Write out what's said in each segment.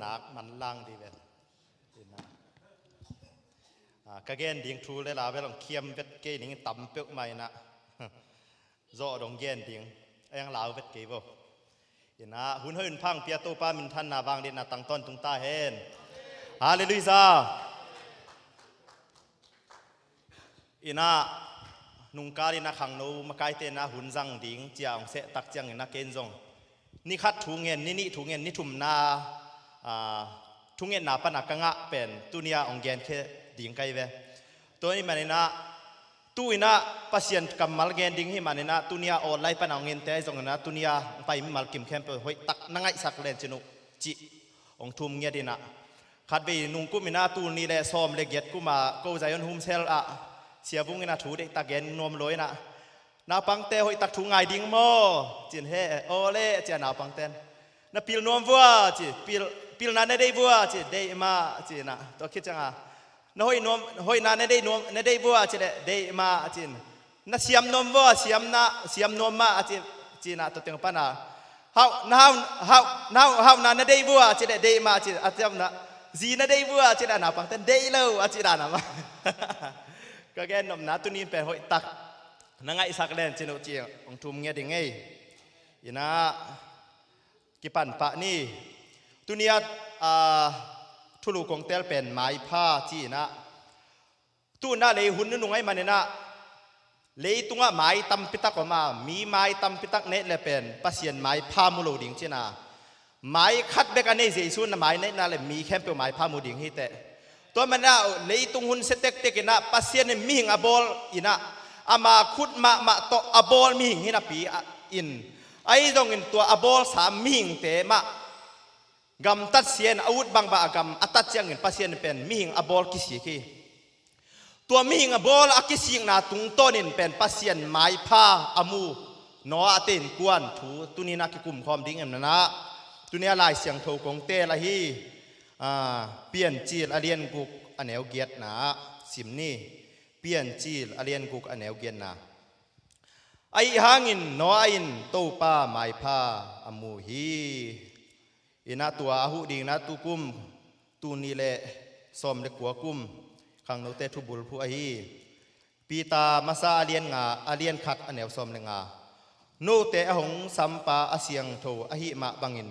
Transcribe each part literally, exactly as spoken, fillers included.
Nak manlang dih ven. Ina, ah, ka gen ding thu le la bel hong khiam vet kei ning, tam peuhmah ina. Zawh dong gen ding a, eng lau vet kei vo. Ina, hun hoih hun pha pia Topa minthanna vangliatna tang tawntung ta hen. Halleluiah. Ina, nungkal ina khangno makaite ina hun zang ding cia hong seh tak ciang ina ken zong ni khat thu ngen, ni nih thu ngen, ni thumna, ah, thungetna pana ka ngah pen tunia hong genkhia ding ka hi ve. Tua hi man ina, tu ina Pasian kammal gen ding hi man ina, tunia online pana hong ngente ahi zong ina, tunia hong pai mimal kim khempeuh hoih tak na ngaihsak len cin uh cih hong thum ngiat ina. Khatvei nungkum ina, tul nih le sawm le giat kuma ko Zion Home Cell ah Sia Vung ina thu deihtak gen nuam lo ina, naupangte hoih tak thu ngai ding maw? Cin he, aw le, cia naupangten. Na pil nuam vua, ci, pil, pilna na deih vua, ci, deih mah, ci ina. Tua khit cianga, na hoih nuam, hoihna na deih nuam, na deih vua, ci le, deih mah, cin. Na siam nuam vua, siamna, siam nuam mah, a ci, ci ina, tua teng pana. Hauh, na hauh, hauh, na hauh, hauhna na deih vua, ci le, deih mah, ci, a siamna. Zi na deih vua, ci le, naupangten, deih lo, a ci dan a mah. Ka gen nopna tunin pen hoih tak na ngaihsak len cin uh ci hong thum ngiat ding ei. Ina, kipan pah ni. Tunia, ah, thulu kong tel pen maipha ci ina. Tu ina lei hun nunung ahi man ina, leitungah mai tampi tak om a, mi mai tampi tak neih le pen Pasian maipha mu lo ding cina. Mai khat bek a nei Jesu na mai neihna le mi khempeuh maipha mu ding hi teh. Tua man ina leitung hun sia tektek ina Pasian in mihing a bawl ina, ama khut mahmah tawh a bawl mihing hi napi a, in, ahi zongin tua a bawlsa mihingte mah gamtat sia in a ut bangbang a gam a tat ciangin Pasian in pen mihing a bawl kisik hi. Tua mihing a bawl a kisikna tungtawnin pen Pasian maipha a mu Noah te innkuan thu tunin a kikum khawm ding em nana. Tunia Lai Siangtho kong tel ahi, ah, Piancil a lian guk a neu giatna sim ni. Piancil a lian guk a neu giatna. Ahi hangin Noah in Topa maipha a mu hi. Ina, tua a huh dingna tukum, tul nih le sawm le kua kum, khangnote thubulphuh ahi. Peter masa a lian nga, a lian khat a neu sawm le nga. Note a hong sampa a siangtho ahih mah bangin,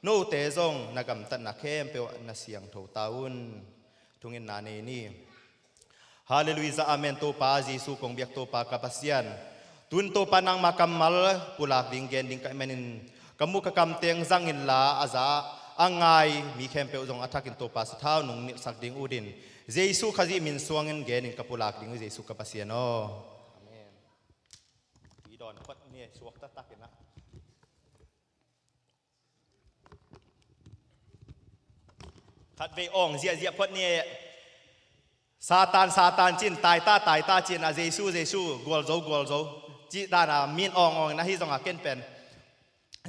note zong na gamtatna khempeuh ah na siangtho ta un. Thungetna nei ni. Halleluiah, amen. Topa Jesu kong biak Topa ka Pasian, tun Topa nangma kammal pulak ding gen ding ka hih manin, ka mu ka kam teng zang inla a za a ngai mi khempeuh zong a thakin Topa sathau nong nilhsak ding utin, Jesu Khazih min suangin genin ka pulak ding uh, Jesu ka Pasian aw. Amen. I dawn phot ni, suak taktak ina. Khatvei awng ziahziah phot ni. Satan, Satan cin, taita, taita cin a, Jesu, Jesu, gualzo, gualzo, cih dana min awng awng in ahi zonga ken pen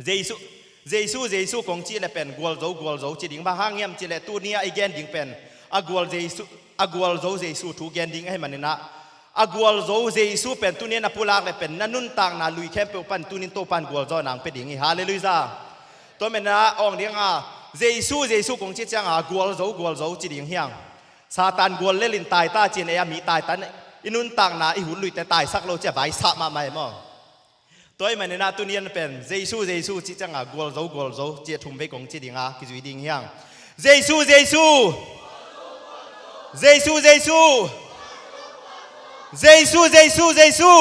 Jesu, Jesu, Jesu kong cih le pen gualzo, gualzo ci ding. Bang hang hiam cih le tunia i gen ding pen a gual Jesu, a gualzo Jesu thu gen ding ahi maninah, a gualzo Jesu pen tunia na pulak le pen na nuntakna lui khempeuh pan tunin Topan gualzo nang pe ding hi. Halleluiah. Tua menah awng dinga Jesu, Jesu kong cih cianga gualzo, gualzo ci ding hiang. Satan gual lelin taita cin ei a mi taita i nuntakna i hun luite taisak lo cia vaisah mahmah hi maw? Tua i maninah tunian pen Jesu, Jesu cih cianga gualzo, gualzo ci a thum vei kong ci dinga kizui ding hiang. Jesu, Jesu. Jesu, Jesu. Jesu, Jesu, Jesu.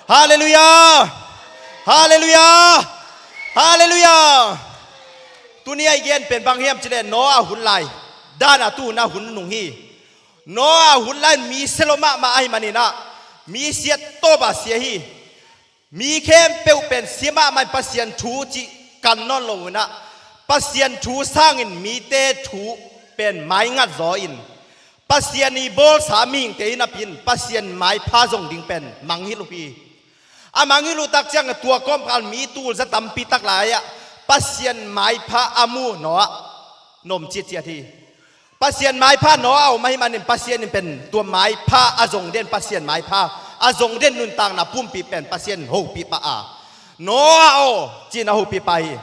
Halleluiah. Halleluiah. Halleluiah. Tunia i gen pen bang hiam cih le Noah hun lai dana tu hun a hun nung hi. Noah hun lai mi sia lo mahmah ahi maninah mi siat tawpa sia hi. Mi khempeuh pen sia mahmah in Pasian thu cih kan nawn lo inah Pasian thu sangin mite thu pen maingat zaw in Pasian i bawlsa mihingte hi napi in Pasian maipha zong ding pen mangngilh uh hi. A mangngilh uh tak ciang tua kawmkal mi tul za tampi tak lai-ah Pasian maipha a mu Noah nom ciatciat hi. Pasian maipha Noah a om ahi manin Pasian in pen tua maipha a zong den, Pasian maipha a zong den nuntakna pumpi pen Pasian in hopih pah a, Noah aw cin a hopih pah hi.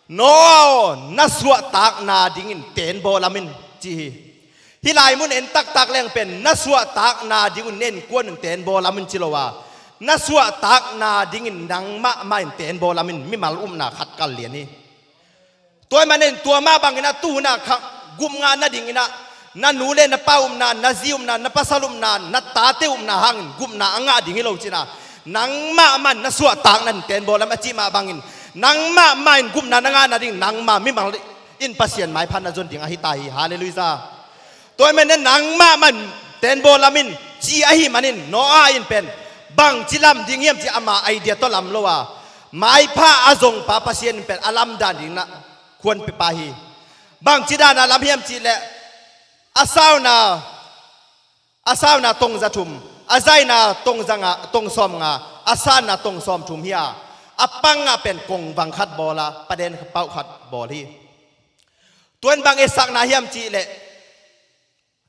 Noah aw, na suahtakna dingin teenbaw lam in, ci hi. Hih lai mun en taktak leng pen na suahtakna dingun na innkuan un teenbaw lam in ci lo a, na suahtakna dingin nangmah mah in teenbaw lam in mimal upna khat kal lian hi. Tua ahih manin tua mah bangin ah tuhun ah kha gupna ngah nadingin ah na nu le na pa upna, na zi upna, na pasal upna, na tate upna hangin gupna a ngah ding hi lo cin ah, nangmah mah in na suahtakna in teenbaw lam a cih mah bangin, nangmah mah in gupna na ngah nading nangmah mimal in Pasian maipha na zon ding ahi ta hi. Halleluiah. Tua ahih manin nangmah mah in teenbaw lam in ci ahih manin Noah in pen bangci lam ding hiam cih ama idea tawh lam lo a, maipha a zongpa Pasian in pen a lamdan ding na khuan pia pa hi. Bangci dan a lam hiam cih leh a sauna, a sauna tong za thum, a zaina tong za nga, tong sawm nga, a sanna tong sawm thum hi a, a pang ah pen kongvang khat bawl a, paden pauh khat bawl hi. Tua in bang etsakna hiam cih leh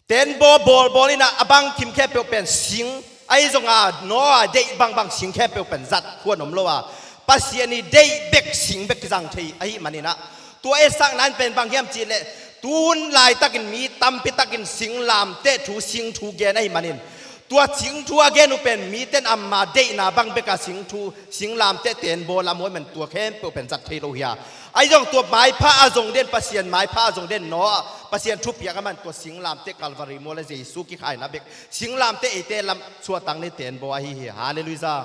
teenbaw bawlbawl in ah a bangkim khempeuh pen sing, ahi zong a Noah deih bangbang sing khempeuh pen zat khuan om lo a, Pasian i deih bek sing bek zang thei ahih manin ah, tua etsakna in pen bang hiam cih leh tuhun laitakin mi tampi takin singlamteh thu, sing thu gen ahih manin, tua sing thu a gen uh pen mite in ama deihna bang bek a sing thu, singlamteh teenbaw lam uh ahih manin tua khempeuh pen zat thei lo hi a, ahi zong tua maipha a zong den, Pasian maipha a zong den Noah, Pasian thupiak a man tua singlamteh Calvary mual a Jesu kikhaina bek singlamteh eite lam suahtakna in teenbaw ahi hi. Halleluiah.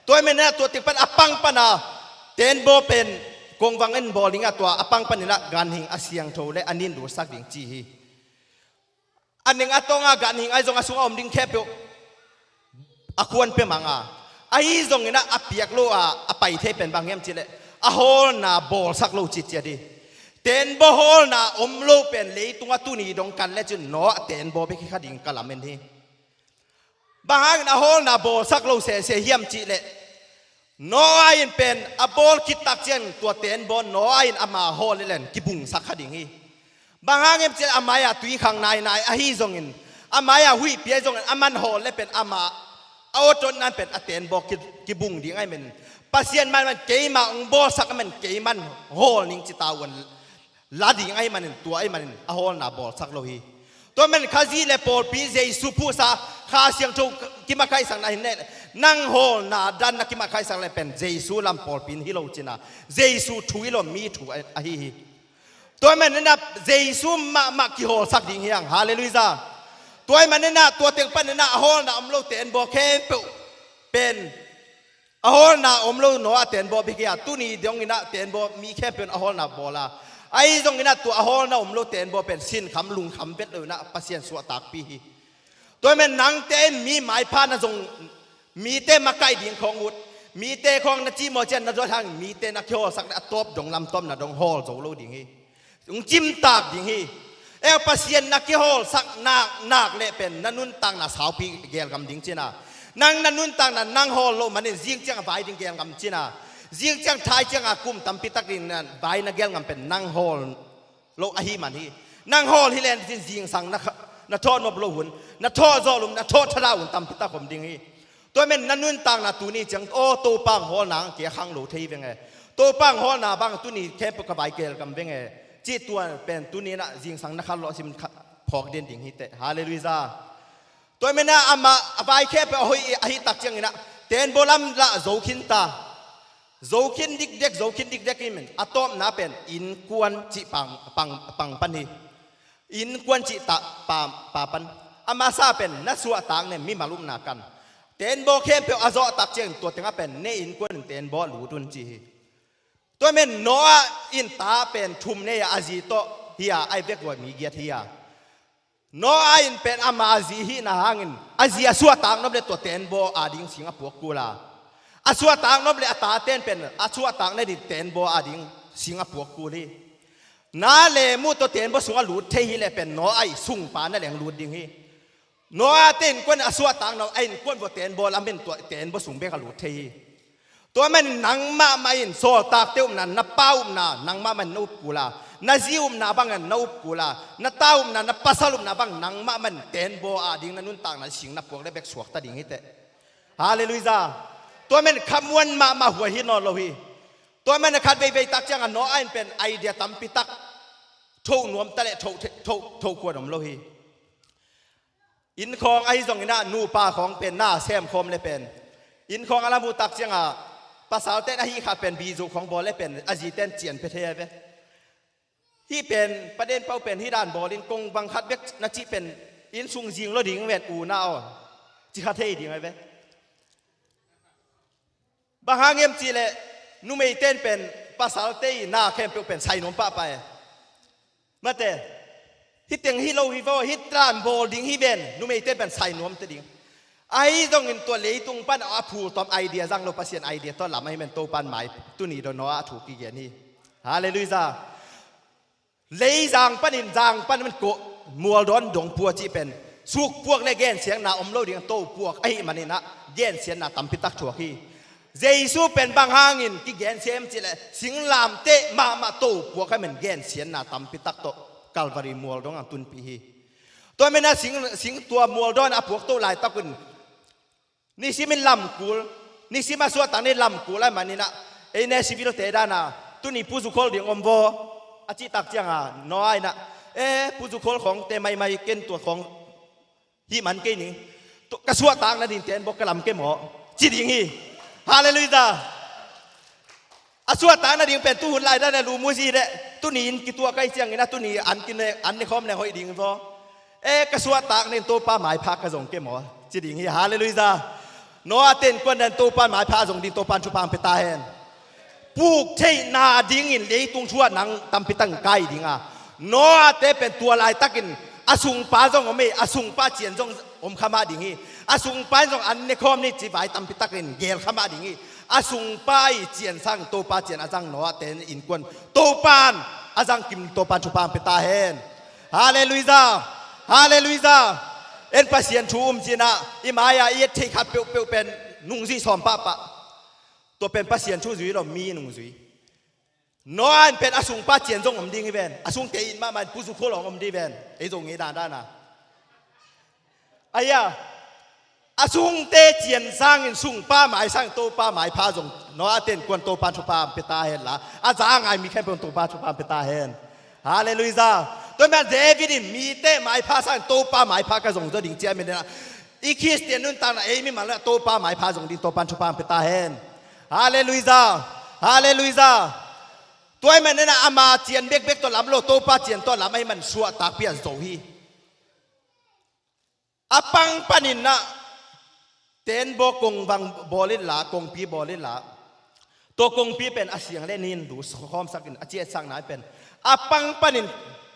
Tua ahih manin ah tua teng pan a pang pan a teenbaw pen kongvang in bawl ding a, tua a pang panin ah ganhing a siangtho le a nin lutsak ding ci hi. A ning a tawng a ganhing ahi zong a sung a om ding khempeuh a khuan pia mang a, ahi zongin ah a piak lo a, a pai thei pen bang hiam cih leh a hawlna bawlsak lo citciat hi. Teenbaw hawlna om lo pen leitung a tuni dong kan le cin Noah teenbaw bek hi kha ding ka lamen hi. Bang hangin a hawlna bawlsak lo sese hiam cih leh Noah in pen a bawl khit tak ciang tua teenbaw Noah in ama hawl leh len kibungsak kha ding hi. Bang hang hiam cih leh a mai-ah tui khang nainai ahi zongin, a mai-ah huihpi ahi zongin, a man hawl leh pen ama a awtotna in pen a teenbaw ki, kibung ding ahih manin, Pasian man man keima hong bawlsak a man keiman hawl ning ci ta uh an la ding ahih manin, tua ahih manin a hawlna bawlsak lo hi. Tua ahih manin Khazih le pawlpi Jesu phuhsa Kha Siangtho kimakaihsakna hi leh, nang hawlna dan na kimakaihsak leh pen Jesu lam pawlpi in hi lo cin a, Jesu thu hi lo, mi thu ahi hi. Tua ahih manin ah Jesu mahmah kihawlsak ding hi hang. Halleluiah. Tua ahih manin ah tua teng panin ah a hawlna om lo teenbaw khempeuh pen a hawlna om lo Noah teenbaw bek hi a, tuni dongin ah teenbaw mi khempeuh in a hawlna bawl a, ahi zongin ah tua a hawlna om lo teenbaw pen sinkham lungkham vet lo in ah Pasian suahtakpih hi. Tua ahih manin nangte in mi maipha na zong, mite makaih ding khawng ut, mite khawng na cimawh ciang na zuat hang mite na kihawlsak leh a tawp dong lam tawp na dong hawl zo lo ding hi. Hong cimtak ding hi. Ei, Pasian na kihawlsak nak nak leh pen na nuntakna saupi gelgam ding cin a, nang na nuntakna nang hawl loh manin zing ciang a vai ding gelgam cin a, zing ciang thai ciang a kum tampi tak ding na vai na gelgam pen nang hawl loh ahih man hi. Nang hawl hi len cin zingsang na kha, na thawh nop loh hun, na thawh zawh lum, na thawh thadah hun tampi tak om ding hi. Tua ahih manin na nuntakna tuni ciang, aw, Topa hong hawlna ang kei a khang lo thei veng e, Topa hong hawlna bang tuni khempeuh ka vai gelgam veng e, cih tua pen tuni in ah zingsang na kha lawh sim kha phawk den ding hi teh. Halleluiah. Tua ahih manin ah amah a vai khempeuh a hoih ahih tak ciangin ah teenbaw lam lah zo khin ta. Zo khin dikdek, zo khin dikdek ahih manin a tawpna pen innkuan cih pang, pang, pang pan hi. Innkuan cih ta, pa, pa pan. A masa pen na suahtakna in mimal upna kan. Teenbaw khempeuh a zawh tak ciangin tua teng ah pen na innkuan in teenbaw lut un ci hi. Tua ahih manin Noah in ta pen thum nei a, a zi tawh hi a, a vekpi-a mi giat hi a. Noah in pen ama zi hihna hangin a zi a suahtak nop leh tua teenbaw ading sing a puak kul a, a suahtak nop leh a tate in pen a suahtak nading teenbaw ading sing a puak kul hi. Na le mu tawh teenbaw sung a lut thei hi leh pen Noah i sungpa na leng lut ding hi. Noah te innkuan a suahtak nop, a innkuan vua teenbaw lam in tua teenbaw sung bek a lut thei hi. Tua ahih manin nangmah mah in sawltakte upna, na pa upna nangmah mah in na up kul a, na zi upna bang in na up kul a, na ta upna, na pasal upna bang nangmah mah in teenbaw ading na nuntakna sing na puak leh bek suakta ding hi teh. Halleluiah. Tua ahih manin khamuan mahmah huai hi nawn lo hi. Tua man a khat veivei tak ciangah Noah in pen idea tampi tak thoh nuam ta leh thoh, thoh, thoh kuan om lo hi. Inn khawng ahi zongin ah nupa khawng pen na sem khawm le pen inn khawng a lam uh tak ciangah pasalte in ahi kha pen bizu khawng bawl le pen a zite in cian pia thei a ve. Hih pen paden pau pen hih dan bawlin kong bang khat bek na cih pen inn sung zing lo ding ven u na aw ci kha thei ding a ve. Bang hang hiam cih leh numeite in pen pasalte i na khempeuh pen sai nuam pahpah e. Mate, hih teng hi lo hi vaw, hih dan bawl ding hi ven, numeite in pen sai nuam te ding. Ahi zongin tua leitung pan a phul tawm idea zang lo, Pasian idea tawh lam ahi men Topan mai tuni dong Noah a thu kigen hi. Halleluiah. Leizang panin zang pan man kawh mualdawn dong pua cih pen sukpuak le gensiatna om lo ding, to puak ahih manin ah gensiatna tampi tak thuak hi. Jesu pen bang hangin kigensia hiam cih leh singlamteh mahmah to puak ahih man gensiatna tampi tak tawh Calvary mualdong ah tunpih hi. Tua man ah sing, sing tua mualdawn a puak to laitak un nisim in lam kul, nisim a suahtak ni lam kul ahih manin ah ei ne civil te dan a tuni Pu Zu Khol ding om vaw a cih tak ciangah Noah in ah, e, Pu Zu Khol khawngte maimai ken tua khawng hih man kei ning, ka suahtak nading tenbaw ka lam kei maw ci ding hi. Halleluiah. A suahtak nading pen tuhun lai dan a lu mu zi deh, tuni in kituak ahi ciangin a tuni an kine, an ne khawm le hoih ding vaw. E, ka suahtak nen Topa maipha ka zong kei maw ci ding hi. Halleluiah. Noah te innkuan dan Topa maipha a zong ding Topan thupha hong pia ta hen. Puk theihna dingin leitung thu ah nang tampi tak in kai ding a, Noah te pen tua laitakin a sungpa zong om hi, a sungpa cian zong om kha mah ding hi. A sungpa in zong an ne khawm ni ci vai tampi takin gel kha mah ding hi. A sungpa i cian sang Topa cian a zang Noah te innkuan Topan a zang kim Topan thupha hong pia ta hen. Halleluiah. Halleluiah. En Pasian thu um cinah i mai-ah i et theih khat peuhpeuh pen nungzui sawm pahpah. Tua pen Pasian thu zui lo, mi nungzui. Noah in pen a sungpa cian zong om ding hi ven. A sungte in mahmah in Pu Zu Khol hong om ding hi ven. Ei zong ngei dandan a. Aia, a sungte cian sangin sungpa mai sang Topa maipha zong Noah te innkuan Topan thupha hong pia ta hen la, a za a ngai mi khempeuh Topa thupha hong pia ta hen. Halleluiah. Tua man David in mite maipha sang Topa maipha ka zong zaw ding ci a, mi dena i Khristian nuntakna ei mimal na Topa maipha zong ding Topan thupha hong pia ta hen. Halleluiah. Halleluiah. Tua ahih man nena ama cian bekbek tawh lam lo, Topa cian tawh lam ahih man suahtakpi a zo hi. A pang panin ah tenbaw kong bang bawl in la, kongpi bawl in la, tua kongpi pen a siang le nin lu khawmsak in a ci etsakna in pen, a pang panin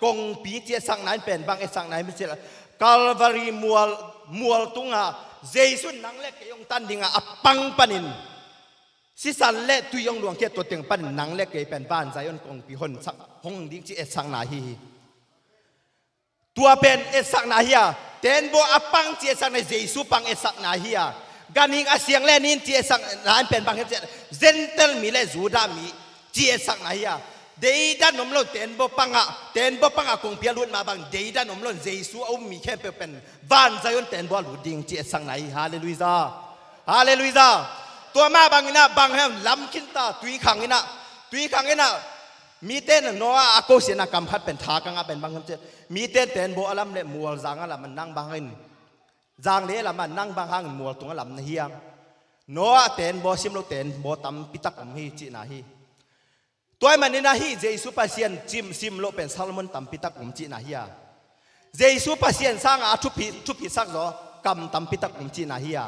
kongpi ci etsakna in pen bang etsakna in pen ci la, Calvary mual, mual tungah Jesu in nang le kei hong tan dingah a pang panin sisan le tui hong luangkhia tua teng panin nang le kei pen van Zion kongpi honsak hong ding ci etsakna hi hi. Tua pen etsakna hi a, tenbaw a pang ci etsakna hi, Jesu pang etsakna hi a, ganhing a siang le nin ci etsakna in pen bang hiam ci a, Gentile mi le Judah mi ci etsakna hi a, deidan om lo tenbaw pangah, tenbaw pangah kongpi a lut mah bang deidan om lo, Jesu a um mi khempeuh pen van Zion tenbaw a lut ding ci etsakna hi. Halleluiah. Halleluiah. Tua mah bangin ah bang hiam lam khinta tui khang in ah, tui khang in ah, mite na Noah a kosiatna kam khat pen tha ka ngah pen bang hiam ci, mite tenbaw a lam le mual zang a lam a nang bang hangin, zang le lam a nang bang hangin mual tung a lam na hiam? Noah tenbaw sim lo tenbaw tampi tak om hi cihna hi. Tua ahih manin ah hih Jesu Pasian cim sim lo pen Solomon tampi tak om cihna hi a, Jesu Pasian sangah a thupi, thupisak zaw kam tampi tak om cihna hi a.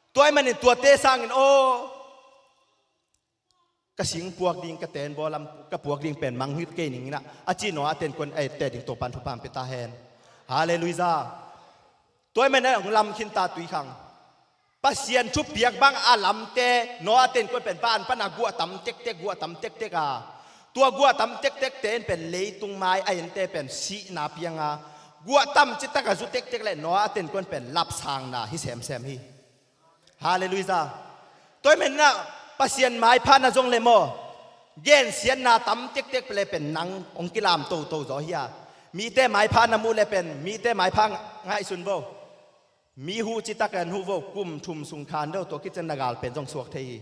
Tua ahih manin tuate sangin aw, ka sing puak ding, ka tenbaw lam ka puak ding pen mangngilh kei ning in ah a ci Noah te innkuan a ette ding Topan thupha hong pia ta hen. Halleluiah. Tua ahih manin ah hong lam khinta tui khang. Pasian thupiak bang a lamte Noah te innkuan pen van pana guah tam tektek, guah tam tektek a, tua guah tam tektekte in pen leitung mai a ente pen sihna piang a, guah tam citak a zu tektek le Noah te innkuan pen lapsangna hi semsem hi. Halleluiah. Tua ahih manin ah Pasian maipha na zong le maw, gensiatna tam tektek le pen nang hong kilam toto zaw hi a, mite maipha na muh le pen mite maipha ngaihsun vo. Mi huh citak an huh vo, kum thum sung khan deuh tua kicin na gal pen zong suak thei hi.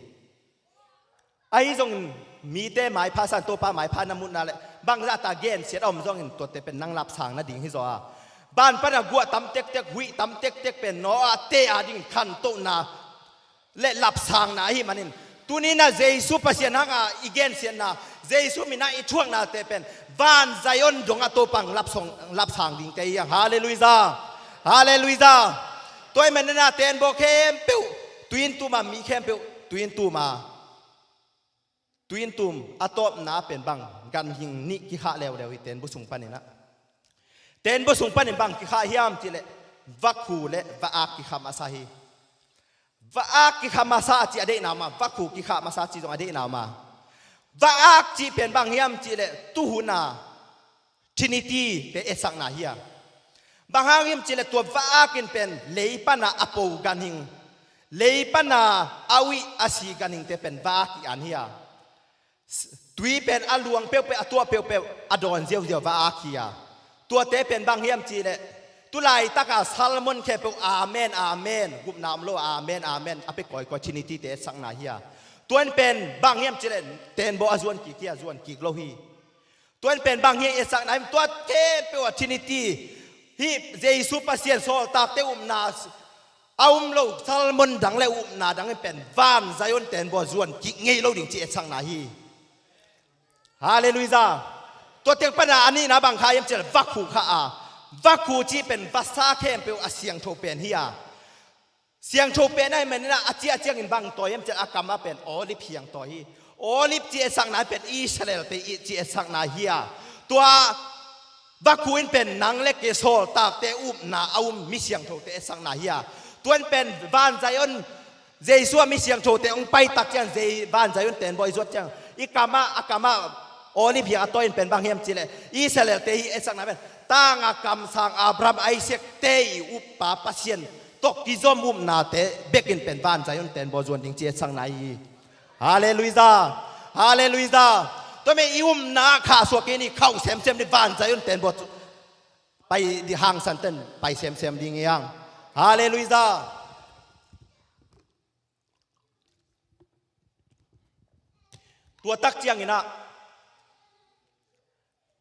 Ahi zongin Mite maipha san Topa maipha na muhna le bangzah ta gensiat a om zongin tuate pen nang lapsang nading hi zaw a. Van pana guah tam tektek, huih tam tektek pen Noah te adingin khantohna le lapsangna ahi manin, tuni-in ah Jesu Pasian hanga i gensiatna, Jesu minah i thuaknate pen van Zion dongah Topa in lapsang, lapsang dingte hi hang. Halleluiah. Halleluiah. Tua ahih manin ah Tenbaw khempeuh, tuin tuma mi khempeuh, tuin tuma Tuin tum a tawpna pen bang, ganhing nih kikhah leuleu hi Tenbaw sung panin ah. Tenbaw sung panin bang kikhah hiam cihleh, vakhu le va-ak kikhah masa hi. Va-ak kikhah masa a cih a deihna om a, vakhu kikhah masa a cih zong a deihna om a. Va-ak cih pen bang hiam cihleh, tuhuna Trinity te etsakna hi a. Bang hang hiam cihleh tua va-ak in pen lei pana a po ganhing, lei pana a uih a si ganhingte pen va-ak i an hi a. Tui pen a luang peuhpeuh, a tuah peuhpeuh a dawn ziauziau va-ak hi a. Tuate pen bang hiam cihleh, tu laitaka sermon khempeuh amen, amen, gupna om lo, amen, amen a pia kawikawi Trinity te etsakna hi a. Tua in pen bang hiam cihleh, Tenbaw a zuan kik hi a, zuan kik lo hi. Tua in pen bang hi a etsakna hiam, tua khempeuh a Trinity, hih Jesu Pasian sawltakte upna a um lo, sermon dang le upna dang in pen van Zion Tenbaw zuan kik ngei lo ding cih etsakna hi. Halleluiah. Tua teng pana a nihna bang khah hiam cihleh, vakhu khah a. Vakhu cih pen vasa khempeuh a siangtho pen hi a. Siangtho pen ahih manin ah a ciah ciangin bang tawi hiam cihleh, a kamah pen olive hiang tawi hi. Olive cih etsakna pen Israel te i cih etsakna hi a. Tua vakhu in pen nang le kei sawltakte upna a um mi siangthote etsakna hi a. Tua in pen van Zion, Jesu a mi siangthote hong pai tak ciang, Zei-, van Zion Tenbaw i zuat ciang, i kamah, a kamah olive hiang a tawi in pen bang hiam cihleh, Israel te i etsakna pen tanga kamsang Abraham, Isaac te i uppa Pasian tawh kizom upnate bekin pen van Zion Tenbaw zuan ding cih etsakna hi. Halleluiah. Halleluiah. Tua mah i upna khahsuak in i khauh semsem ding, van Zion Tenbaw pai ding, hangsan ten pai semsem ding hi hang. Halleluiah. Tua tak ciangin ah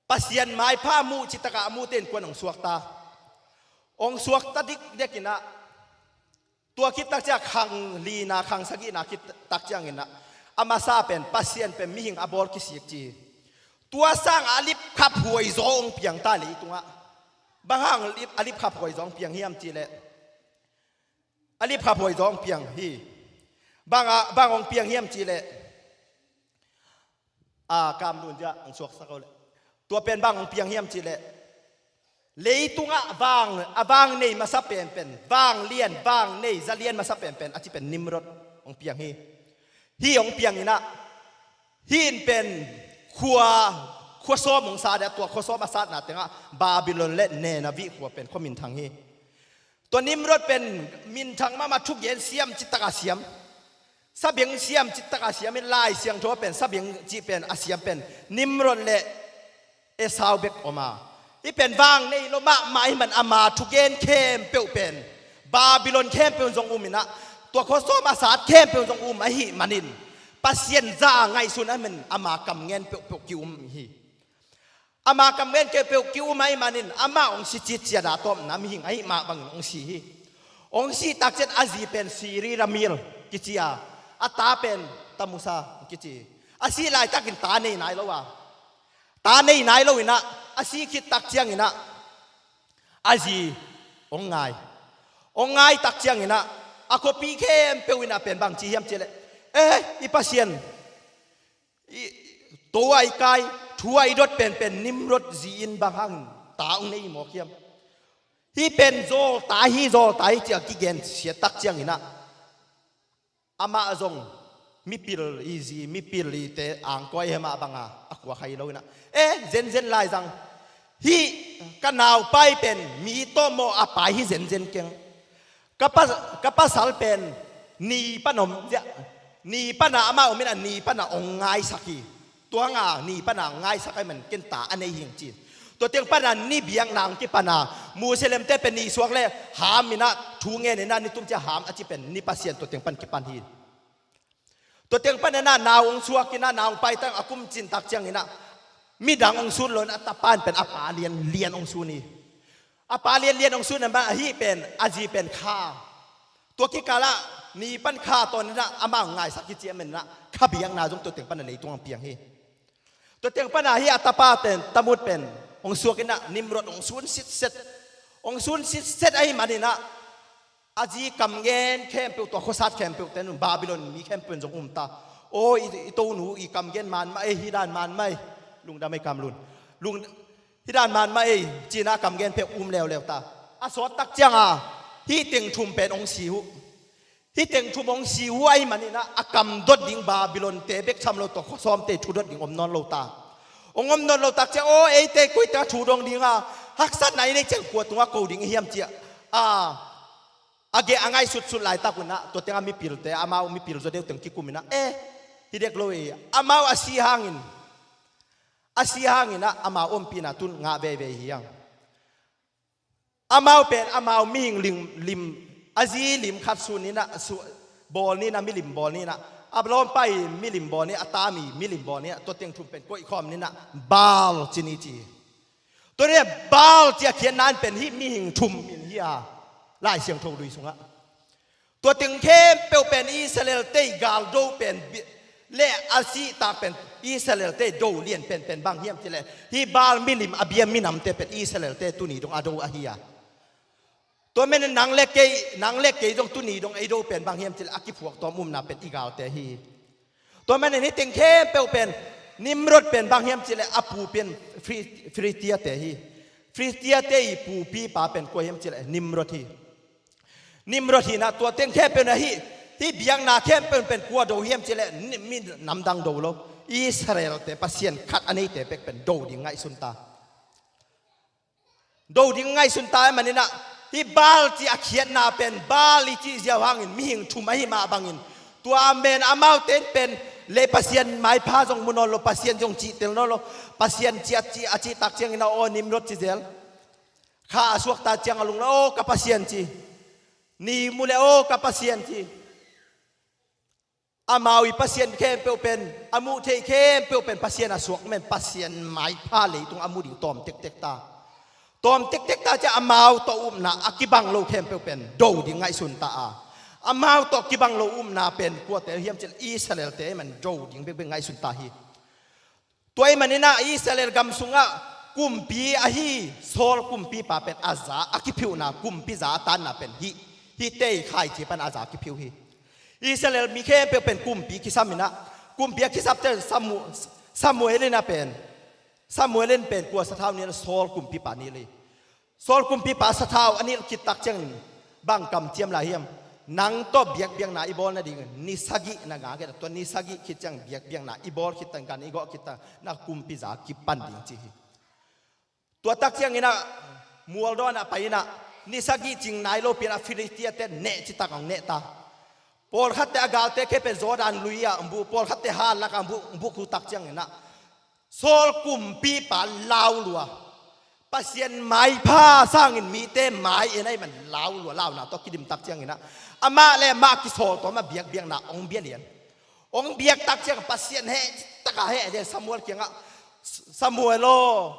Pasian maipha a muh citak a a muhte in kua'n hong suakta? Hong suakta dikdekin ah, tua khit tak ciang khang lina, khang sagihna khit tak ciangin ah, a masa pen Pasian pen mihing a bawl kisik ci hi. Tua sangah a lipkhap huaizaw hong piang ta leitungah. Bang hang a lip, a lipkhap huaizaw hong piang hiam cihleh, a lipkhap huaizaw hong piang hi. Bang a, bang hong piang hiam cihleh, a, kam dun ciah hong suaksak o leh. Tua pen bang hong piang hiam cihleh, leitungah vang, a vang nei masa penpen, vang lian, vang nei, za lian masa penpen a ci pen Nimrod hong piang hi. Hih hong piang in ah, hih in pen khua, khua sawm hong sat a, tua khua sawm a satna tengah Babylon le Nineveh khua pen khua minthang hi. Tua Nimrod pen minthang mahmah, thugen siam citak a siam, sabeng siam citak a siam in, Lai Siangtho pen sabeng cih pen a siam pen Nimrod le Esau bek om a. Hih pen vang nei lo mahmah ahih man ama thugen khempeuh pen Babylon khempeuh in zong um in ah, tua khua sawm a sat khempeuh in zong um ahih manin, Pasian za a ngaihsun ahih man ama kam ngen peuhpeuh ki-um hi. Ama kam ngen khempeuh ki-um ahih manin amah hong si citciat a, tawpna mihing ahih mah bangin hong si hi. Hong sih tak ciang a zi pen Siri Ramil kici a, a ta pen Tamusa kici hi. A sih laitakin ta nei nai lo a, ta nei nai lo in ah, a sih khit tak ciangin ah a zi hong ngai. Hong ngai tak ciangin ah a khuapi khempeuh in ah pen bang ci hiam cihleh, eh, i Pasian, i to a i kai, thu a i dot penpen Nimrod zi in bang hang ta hong nei mawk hiam? Hih pen zawlta hi, zawlta hi ci a kigensiat tak ciangin ah, amah zong mipil i zi, mipil i te angkuai he mah banga a khua khai lo in ah, eh, zenzen lai zang, hih ka naupai pen mi tawh mawh a pai hi zenzen keng. Ka pa, ka pasal pen ni pan om ziah, ni pana amah om in ah, ni pana hong ngaisak hi. Tua hanga ni pana ngaisak ahih man ken ta a nei hing ci. Tua teng pana ni biakna hong kipan a, Muslimte pen ni suak le ham in ah, thu ngen in ah, ni tum ciang ham a ci pen ni Pasian tua teng pan kipan hi. Tua teng panin ah nau hong suak in ah, nau hong pai tak a kum cin tak ciangin ah midang hong sun lo in ah, a tapa in pen a pa lianlian hong sun hi. A pa lianlian hong sun in ah, ahi pen a zi pen kha. Tua kikal ah ni pan kha tawn in ah amah hong ngaisak hi ci ahih manin ah kha biakna zong tua teng pan a leitung ah piang hi. Tua teng pan ah hih a tapa pen, Tamut pen hong suak in ah Nimrod hong sun sitset. Hong sun sitset ahih manin ah a zi kam ngen khempeuh, tua khuasat khempeuh ten un, Babylon mi khempeuh in zong um ta. Aw, i, i tonu i kam ngen man mah ei, hih dan man mah ei. Lungdam ei, Kam Lun. Lung, hih dan man mah ei, ci-in ah kam ngen peuh um leuleu ta. A sawt tak ciang a hih teng thum pen hong si uh. Hih teng thum hong si uh ahih manin ah a kam dot ding Babylon-te bek tham lo, tua khua sawmte thu dot ding om nawn lo ta. Hong om nawn lo tak ciang, aw, eite koite a thu dong ding a, haksatna i neih ciang kua tungah ko ding i hiam ci-a, a, a geh a ngaihsutsut laitak un ah, tua teng ah mipilte, amau mipil zaw deuh teng kikum in ah, eh, hi dek lo ei, amau a si hangin, a si hangin ah amau ompihna tun ngah veivei hi hang. Amau pen amau mihing lim, lim, a zi lim khat sun in ah, su, bawl ni in ah, milim bawl ni in ah, a lawmpa i milim bawl ni, a tami milim bawl ni in ah, tua teng thum pen koih khawm ni in ah, Baal ci ni ci hi. Tua ni Baal ci a khiatna in pen hih mihing thum min hi a, Lai Siangtho lui sungah. Tua teng khempeuh pen Israel-te i galdo pen bi-, le a sihtak pen Israel-te do lian penpen bang hiam cih leh, hih Baal milim a bia minamte pen Israel-te tuni dong a do ahi a. Tua manin nang le kei, nang le kei zong tuni dong ei do pen bang hiam cih leh, a kiphuak tawm umna pen i galte hi. Tua manin hih teng khempeuh pen Nimrod pen bang hiam cih leh, a pu pen Fili-, Filistia-te hi. Filistia-te i pupipa pen kua hiam cih leh Nimrod hi. Nimrod hi in ah, tua teng khempeuh in ah hih, hih biakna khempeuh pen kua do hiam cih leh, ni, mi namdang do lo. Israel-te, Pasian khat a neite bek pen do ding ngaihsun ta. Do ding ngaihsun ta ahih manin ah, hih Baal ci a khiatna pen, Baal i cih ziau hangin mihing thum ahi mah bangin, tua men amaute in pen le Pasian maipha zong mu nawn lo, Pasian zong cihtel nawn lo, Pasian ci a ci, a cih tak ciangin ah, aw, Nimrod ci zel. Kha a suak tak ciang a lunglam, aw, ka Pasian ci. Ni mu le, aw, ka Pasian ci. Amau i pasian khempeuh pen, a muh theih khempeuh pen Pasian a suak men, Pasian maipha leitung a mu ding tawm tektek ta. Tawm tektek ta ciang amau tawh upna a kibang lo khempeuh pen do ding ngaihsun ta a. Amau tawh kibang lo upna pen kuate hiam cih leh Israel-te ahih man do ding bekbek ngaihsun ta hi. Tua ahih manin ah Israel gam sungah kumpi ahi Saul kumpipa pen a za a kiphiuhna, kumpi za a tanna pen hih, hihte i khaici pan a za a kiphiuh hi. Israel mi khempeuh pen kumpi kisam in ah, kumpi a kisapte Samu-, Samuel in ah pen, Samuel in pen kua sathau nilh, Saul kumpipa nilh hi. Saul kumpipa sathau a nilh khit tak ciangin bang kamciam lai hiam? Nang tawh biakbiakna i bawl nadingin ni sagih na ngak hi a, tua ni sagih khit ciang biakbiakna i bawl khit tak, gan i gawh khit tak, na kumpi za kipan ding ci hi. Tua tak ciangin ah mualdawn ah pai in ah, ni sagih cing nai lopi in ah Filistia-te neh citak hong neh ta. Pawlkhatte a galte khempeuh Jordan lui ah hong buh, pawlkhatte hal lak ah hong buh, hong buh khu tak ciangin ah Saul kumpipa lau lua. Pasian maipha sangin mite mai en ahih man lau lua, launa tawh kidim tak ciangin ah, amah le amah kisawl tawm a biakbiakna hong bia lian. Hong biak tak ciang Pasian heh, taka heh, heh Samuel kiangah, Samuel aw,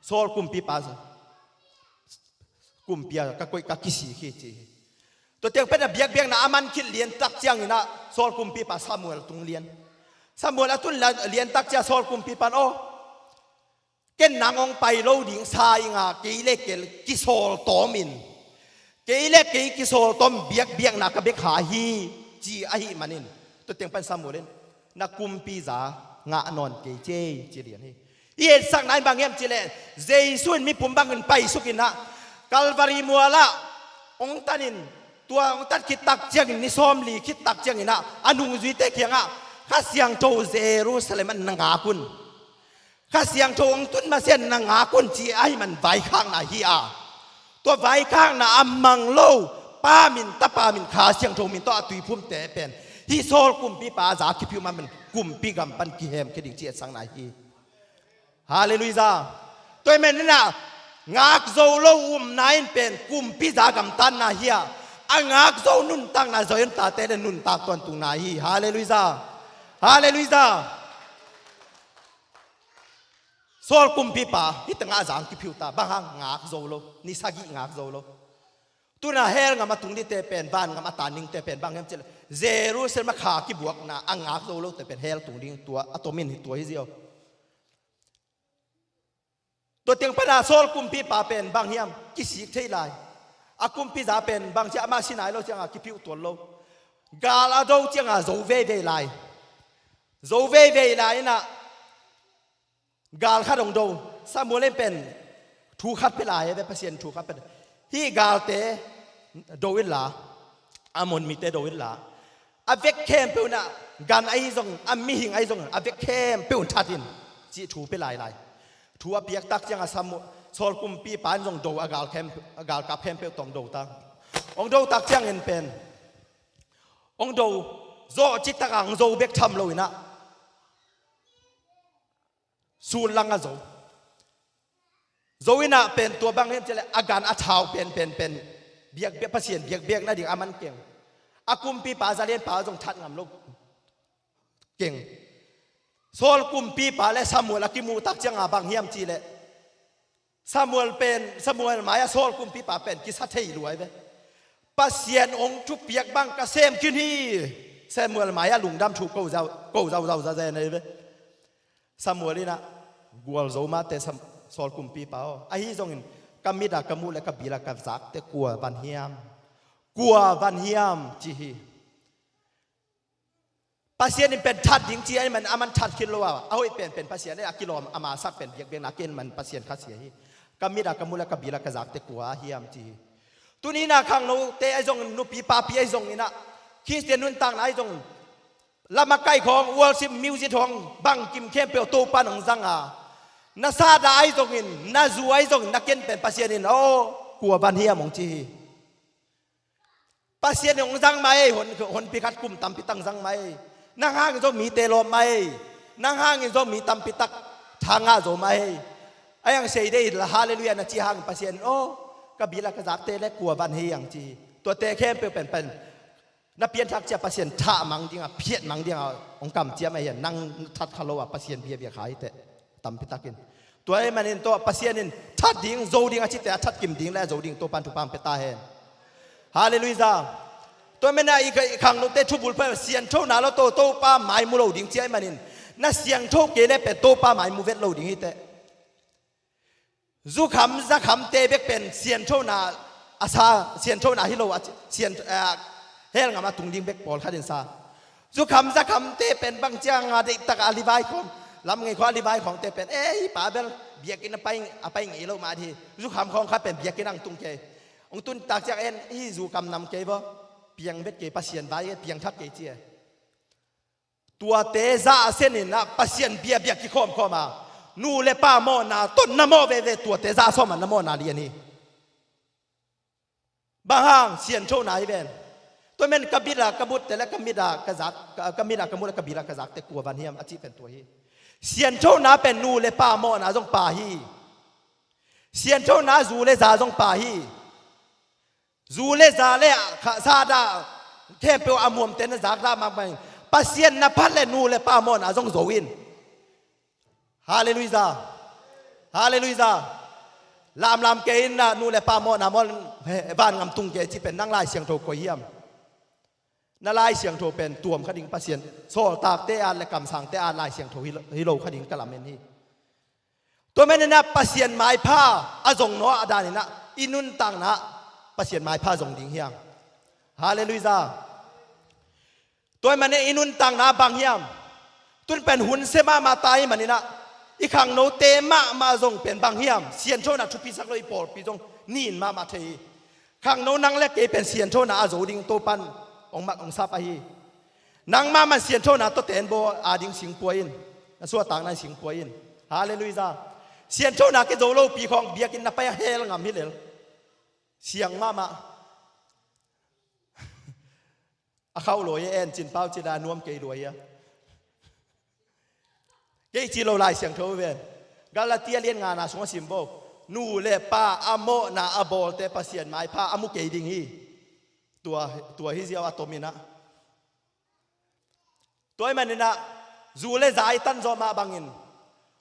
Saul kumpipa kumpi a ka koih, ka kisik hi ci hi. Tua teng pen a biakbiakna a man khit lian tak ciangin ah Saul kumpipa Samuel tung lian. Samuel a tun la-, lian tak ciang Saul kumpipa in, aw, ken nang hong pai lo ding sa ing a, kei le kei kisawl tawm in, kei le kei kisawl tawm biakbiakna ka bia kha hi, ci ahih manin, tua teng pan Samuel in, na kumpi za ngah nawn kei ci ei, ci lian hi. I etsakna in bang hiam cih leh, Jesu in mipum bangin paisuk in ah, Calvary mual ah hong tan in, tua hong tan khit tak ciangin, ni sawmli khit tak ciangin ah, a nungzuite kiangah, Kha Siangtho Jerusalem ah na ngak un. Kha Siangtho hong tun masiah na ngak un ci ahih man vaikhakna hi a. Tua vaikhakna a mang lo, Pa min, Tapa min, Kha Siangtho min tawh a tuiphumte pen, hih Saul kumpipa a za kiphiuh man pen kumpi gam pan kihemkhia ding ci etsakna hi. Halleluiah. Tua ahih manin ah ngak zo lo upna in pen kumpi za gamtatna hi a. A ngak zo nuntakna Zion tate le nuntak tuantungna hi. Halleluiah. Halleluiah. Saul kumpipa hih tengah a zang kiphiuh ta, bang hang ngak zo lo, ni sagih ngak zo lo. Tuna hell ngam a tung dingte pen, van ngam a tan dingte pen bang hiam cih leh Jerusalem a kha kibuakna a ngak zo lote pen hell tung ding, tua a tomin hi, tua hi ziau. Tua teng pana Saul kumpipa pen bang hiam, kisik thei lai. A kumpiza pen bang ciah, amah si nai lo cianga kiphiuh tuan lo. Gal a do cianga zo veivei lai. Zo veivei lai inah gal khat hong do. Samuel in pen thu khat pia lai ve, Pasian thu khat pia. Hih galte do inla, Ammon mite do inla, a vek khempeuh inah gan ahi zong, a mihing ahi zong, a vek khempeuh in that in, cih thu pia lailai. Thu a piak tak cianga Samu-, Saul kumpipa in zong do, a gal khem-, a galkap khempeuh tawh hong do ta. Hong do tak ciangin pen, hong do zawh citak a hong zo bek tham lo inah, sun lang a zo. Zo inah pen tua bang hiam cih leh a gan a thau pen, pen, pen biakbiak, Pasian biakbiak nading a man keng. A kumpipa zalianpa zong that ngam lo keng. Saul kumpipa le Samuel a kimuh tak cianga bang hiam cih leh, Samuel pen, Samuel mai-ah Saul kumpipa pen kisa thei luai ve. Pasian hong thupiak bang ka sem khin hi. Samuel mai-ah lungdam thu ko zau, ko zau, zau, zau, zau, zau ve. Samuel inah gualzo mahte Sam-, Saul kumpipa aw, ahi zongin ka mit a ka muh le ka bil a ka zakte kua van hiam? Kua van hiam? Ci hi. Pasian in pen that ding ci ahih man, aman that khin lo a, a hoih penpen Pasian e, a kilawm a masak pen biakbiakna, ken man Pasian khasia hi. Ka mit a ka muh le ka bil a ka zakte kua hiam ci hi. Tuni inah khangnote ahi zongin, nupi papi ahi zongin ah, Khristian nuntakna ahi zongin, lam a kaih khawng, worship music khawng, bangkim khempeuh Topa in hong zang a, na sahdah ahi zongin, na zu ahi zongin, na ken pen Pasian in, aw, kua van hiam hong ci hi. Pasian in hong zang mah ei, hon, honpi khat kum tampi tak zang mah ei. Nang hangin zong mite lawp mah ei. Nang hangin zong mi tampi tak tha ngah zo mah ei. A hiang sei dei la, halleluiah na cih hangin Pasian in, aw, ka bil a ka zakte le kua van hi hang ci hi. Tuate khempeuh penpen na pianthak ciah Pasian thah mang dingah, phiat mang dingah hong kamciam ahi a, nang na that kha lo a Pasian biabia kha hi teh, tampi takin. Tua ahih manin tawh Pasian in that ding, zo ding a cite a that kim ding le a zo ding Topa in thupha hong pia ta hen. Halleluiah. Tua ahih manin ah i, i khangnote thubulphuh sianthona lo tawh Topa mai mu lo ding ci ahih manin, na siangtho kei le pen Topa mai mu vet lo ding hi teh. Zukham zakhamte bek pen sianthona a sa, sianthona hi lo a, sian, a, hell ngam a tung ding bek pawlkhat in sa. Zukham zakhamte pen bang ciang a deihtak a livai khawng, lam ngei khawng a livai khawngte pen, e, hih pa bel biakinn a pai, a pai ngei lo mah hi. Zukham khawng khat pen biakinn ah hong tung kei. Hong tun tak ciang en, hih zu kam nam kei vaw. Piang vet kei, Pasian vai piangthak kei ci e. Tuate zah a sen in ah Pasian biabia kikhawmkhawm a, nu le pa mawhna tawh na mawh veve, tuate zah sawm a na mawhna lian hi. Bang hang? Sianthona hi ven. Tua men ka bil a ka mutte le ka mit a ka zak, ka, ka mit a ka muh le ka bil a ka zakte kua van hiam a cih pen tua hi. Sianthona pen nu le pa mawhna zong pa hi. Sianthona zu le za zong pa hi. Zu le za le kha sa dah, khempeuh a muamte na zak dah makmai. Pasian na phat le nu le pa mawhna zong zo in. Halleluiah. Halleluiah. Lamlam kei in ah nu le pa mawhna mawl, van ngam tung kei ci pen nang Lai Siangtho koi hiam? Na Lai Siangtho pen tuam kha ding Pasian. Sawltakte at le kamsangte at Lai Siangtho hi lo, hi lo kha ding ka lamen hi. Tua manin ah Pasian maipha a zong naw a danin ah i nuntakna ah Pasian maipha zong ding hiam? Halleluiah. Tua ahih manin i nuntakna ah bang hiam? Tun pen hun sia mahmah ta ahih manin ah i khangnote mahmah zong pen bang hiam? Sianthona thupisak lo i pawlpi zong nin mahmah thei hi. Khangno nang le kei pen sianthona a zo ding Topan hong mak hong sap ahi. Nangmah man sianthona tawh tenbaw a ding singpua in, na suahtakna in singpua in. Halleluiah. Sianthona kizo lopi khawng biakinn na pai a hell ngam hi lel. Siang mahmah. A khauh luai a en cin pau cila nuam kei luai a. Kei ci lo Lai Siangtho ven. Galatia lian ngana sungah sim bo. Nu le pa a mawhna a bawlte Pasian maipha a mu kei ding hi. Tua, tua hi ziau a tomin ah, tua ahih manin ah, zu le za i tan zawh mah bangin,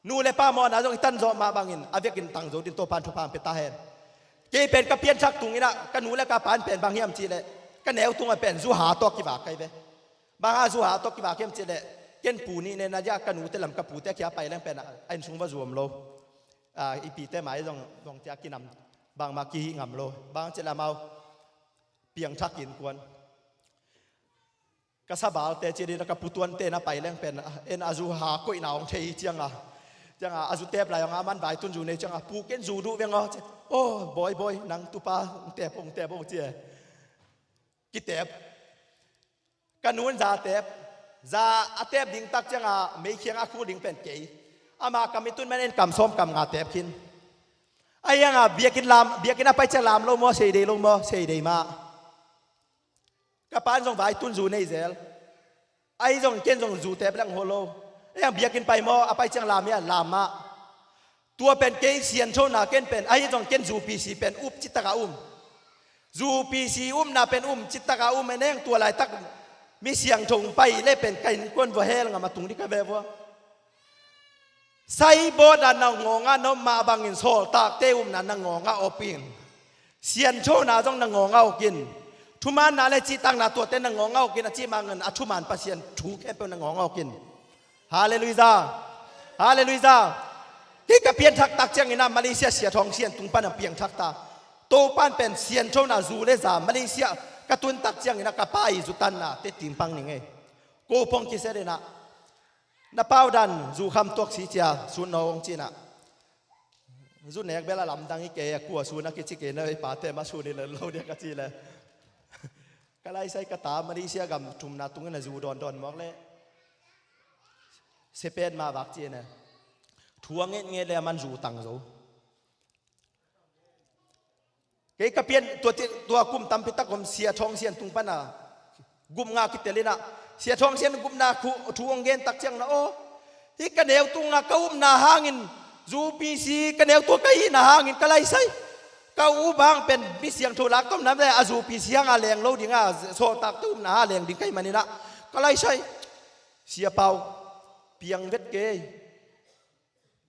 nu le pa mawhna zong i tan zawh mah bangin, a vekin tang zo dingin Topa'n thupha hong pia ta hen. Kei pen ka pianthak tungin ah, ka nu le ka pa'n pen bang hiam cih leh, ka neu tungah pen zu ha tawh kivak ka hi ve. Bang hang zu ha tawh kivak hiam cih leh, ken pu nih ne na ziak, ka nute lam, ka pute kia pai leng pen ah, a inn sung va zuam lo. Ah, i pite mai zong, zong cia kinam, bangmah kihih ngam lo. Bang hang cih leh amau piangthak innkuan. Ka sabalte ci ding, ka pu Tuante na pai leng pen, ah, en a zu ha koihna hong thei ciangin, ciangin a zu tep lai hang a, aman vaitun zu nei ciangin, "Pu, ken zu duh veng aw," ci. "Oh, bawi, bawi, nang tupa hong tep, hong tep," hong ci e. Kitep. Ka nu'n za tep. Za a tep ding tak ciangin, meikhiang a khul ding pen kei. Ama kam i tun man en kam sawm kam nga tep khin. Ahi hangin biakinn lam, biakinn a pai ciang lam lo maw, sei dei lo maw, sei dei mah. Ka pa'n zong vaitun zu nei zel. Ahi zong ken zong zu tep leng hua lo. Ahi hang biakinn pai maw, a pai ciang lam hia, lam mah. Tua pen kei sianthona ken pen, ahi zong ken zu P C pen up citak a um. Zu P C upna pen um citak a um, en heng tua laitak mi siangtho hong pai leh pen ka innkuan vua hell ngam a tung ding ka ve vua. Saibawt ah na ngawng a na om mah bangin sawltakte upna na ngawng a om in. Sianthona zong na ngawng a om in. Thumaanna le cihtakna tuate na ngawng a om in, a cih mah bangin a thumaan Pasian thu khempeuh na ngawng a om in. Halleluiah. Halleluiah. Kei ka pianthak tak ciangin ah Malaysia Sia Thawng Sian tung pan a piangthak ta. Topa'n pen sianthona zu le za Malaysia ka tun tak ciangin ah ka pa i zu tanna te timpang ning ei. Ko pong kisia ding ah. Na pau dan zu kham tuak si cia sun no hong ci-in ah. Zu nek bel a lamdang hi kei a, kua sun a kici kei na, i pate mah sun hi lo ding ka ci leh. Ka laisai ka ta Malaysia gam thumna tungin a zu dawndawn mawk leh. Sepen mah vak ci-in ah. Thu a ngetnget leh aman zu tang zo. Kei ka pian tua ti, tua kum tampi tak om Sia Thawng Sian tung pan a. Gupna kitel in ah. Sia Thawng Sian gupna thu hong gen tak ciangin ah, aw. Hih ka neu tungah ka upna hangin, zu P C ka neu tungah ka hihna hangin ka laisai. Ka up hang pen mi siangtho lak tomna leh a zu P C hangah leng lo ding a, sawltakte upna hangah leng ding ka hih manin ah. Ka laisai. Sia Pau, piang vet kei.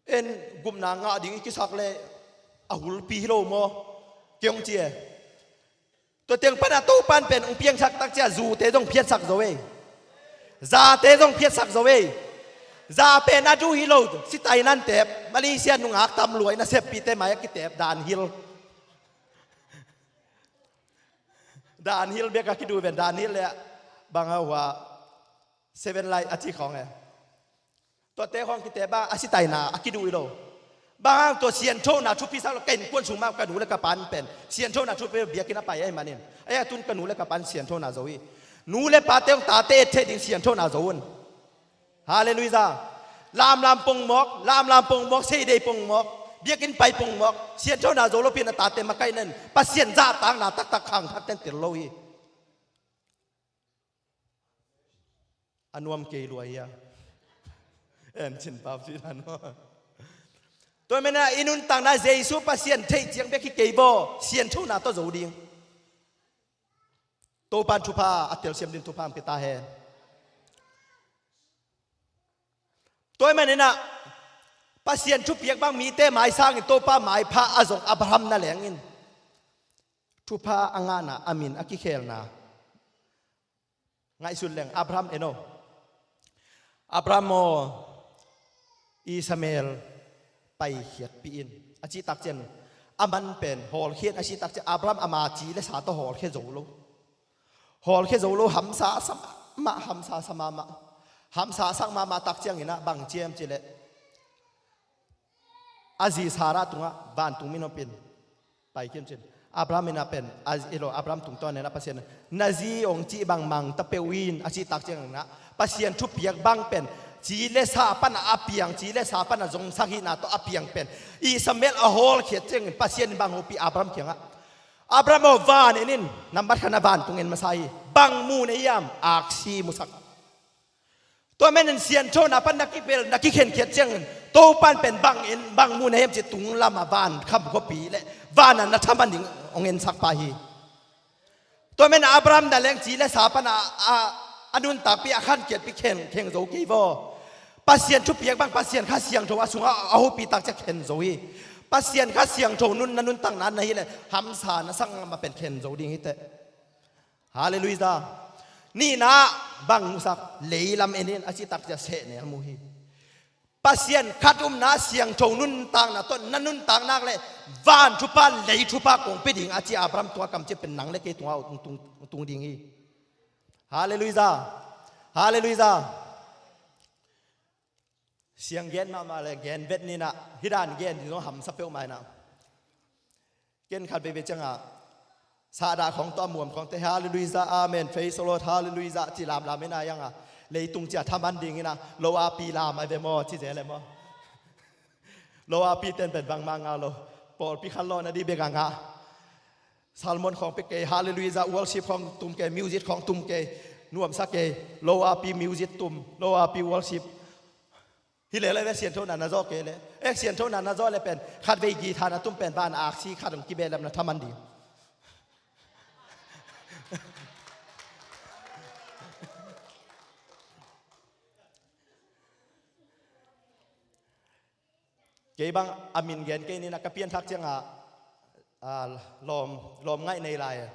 En gupna ngah ding i kisak leh a hulpi hi lo maw? Kei hong ci e. Tua teng pan a Topa'n pen hong piangsak tak ciang zute zong phiatsak zo ei. Zate zong phiatsak zo ei. Za pen a duh hi lo, sitai nan tep, Malaysia nungak tam lua in a seppite mai a kitep, dan hil. Dan hil bek a kiduh ven, dan hil leh bang a hua, seven lai a ci khawng e. Tuate khawng kite bang a sitaina a kiduh hi lo. Bang hang tua sianthona thupi sak lo, ka innkuan sung mah ka nu le ka pa'n pen sianthona thupi biakinn a pai ahih manin. Ahi a tun ka nu le ka pa'n sianthona zo hi. Nu le pate hong tate et theih ding sianthona zo un. Halleluiah. Lamlam pongmawk, lamlam pongmawk, seidei pongmawk, biakinn pai pongmawk, sianthona zo lopi in a tate makaihna in Pasian zahtakna taktak khangthak ten tel lo hi. A nuam kei lua hia? En cin pau ci dan maw? Tua manin ah i nuntakna Jesu Pasian theih ciang bek hi kei baw, sianthona tawh zo ding. Topa'n thupha a telsiam ding thupha hong pia ta hen. Tua manin ah Pasian thupiak bang mite mai sangin Topa maipha a zong Abraham na leng in thupha a ngahna, a min a kikhelna ngaihsun leng, Abraham en aw. Abraham aw, Ishmael paikhiatpih in. A cih tak ciang, a man pen hawlkhia in a cih tak ciang, Abraham ama ci le sa tawh hawlkhia zo lo. Hawlkhia zo lo, hamsa sa mahmah, hamsa sa mahmah. Hamsa sak mahmah tak ciangin ah bang ci hiam cih leh, a zi Sarah tungah vantung min hong pai kim cin. Abraham in ah pen, a zi lo, Abraham tungtawn in ah Pasian, na zi hong cih bang mang ta peuh in a cih tak ciangin ah, Pasian thupiak bang pen ci le sa pan a piang, ci le sa pan a zongsak hihna tawh a piang pen Ishmael a hawlkhiat ciangin Pasian in bang hopih Abraham kiangah, Abraham aw, van en in. Nambat khatna vantung en masa hi. Bang mu na hiam? Aksi musak. Tua manin sianthona pan na kipel, na kikhenkhiat ciangin Topa'n pen bang en, bang mu na hiam cih tung lamah van kham khuapi le van ah na thaman ding hong ensak pah hi. Tua manin Abraham na leng ci le sa pan a, a, a nuntakpih a khankiatpih khen, khen zo kei vaw. Pasian thupiak bang Pasian Kha Siangtho a sungah a hopih tak ciang khen zo hi. Pasian Kha Siangtho nun na nuntakna na hi le hamsa na sak ngam a pen khen zo ding hi teh. Halleluiah. Nihna bang musak, leilam en in a cih tak ciang seh nel mu hi. Pasian khat umna siangtho nuntakna tawh na nuntak nak le van thupha lei thupha kong pia ding a ci Abraham tua kam ci pen nang le kei tungah tung, tung, tung ding hi. Halleluiah. Halleluiah. Siang gen mahmah le gen vet ni nah, hih dan gen ding zong hamsa peuhmah hi nah. Ken khat veivei ciangah sahdah khawng tawh a muam khawngte, Halleluiah, Amen, Praise the Lord, Halleluiah ci lamlam hi nah, iangah leitung ciah thaman ding hi nah, lo api lam ai ve maw ci zel e maw? Lo api ten pen bangmah ngah lo. Pawlpi khan lawh na dih bek a ngah. Sermon khawng pia kei, Halleluiah, worship khawng tum kei, music khawng tum kei, nuamsa kei, lo api music tum, lo api worship. Hi leh leh ve, sianthona na zawh kei leh. Eh, sianthona na zawh leh pen khatvei guitar na tum pen van aksi khat hong kibehlap na thaman ding. Kei bang a min gen kei ni nah, ka pianthak ciangah, ah, lawm, lawm ngaih nei lai.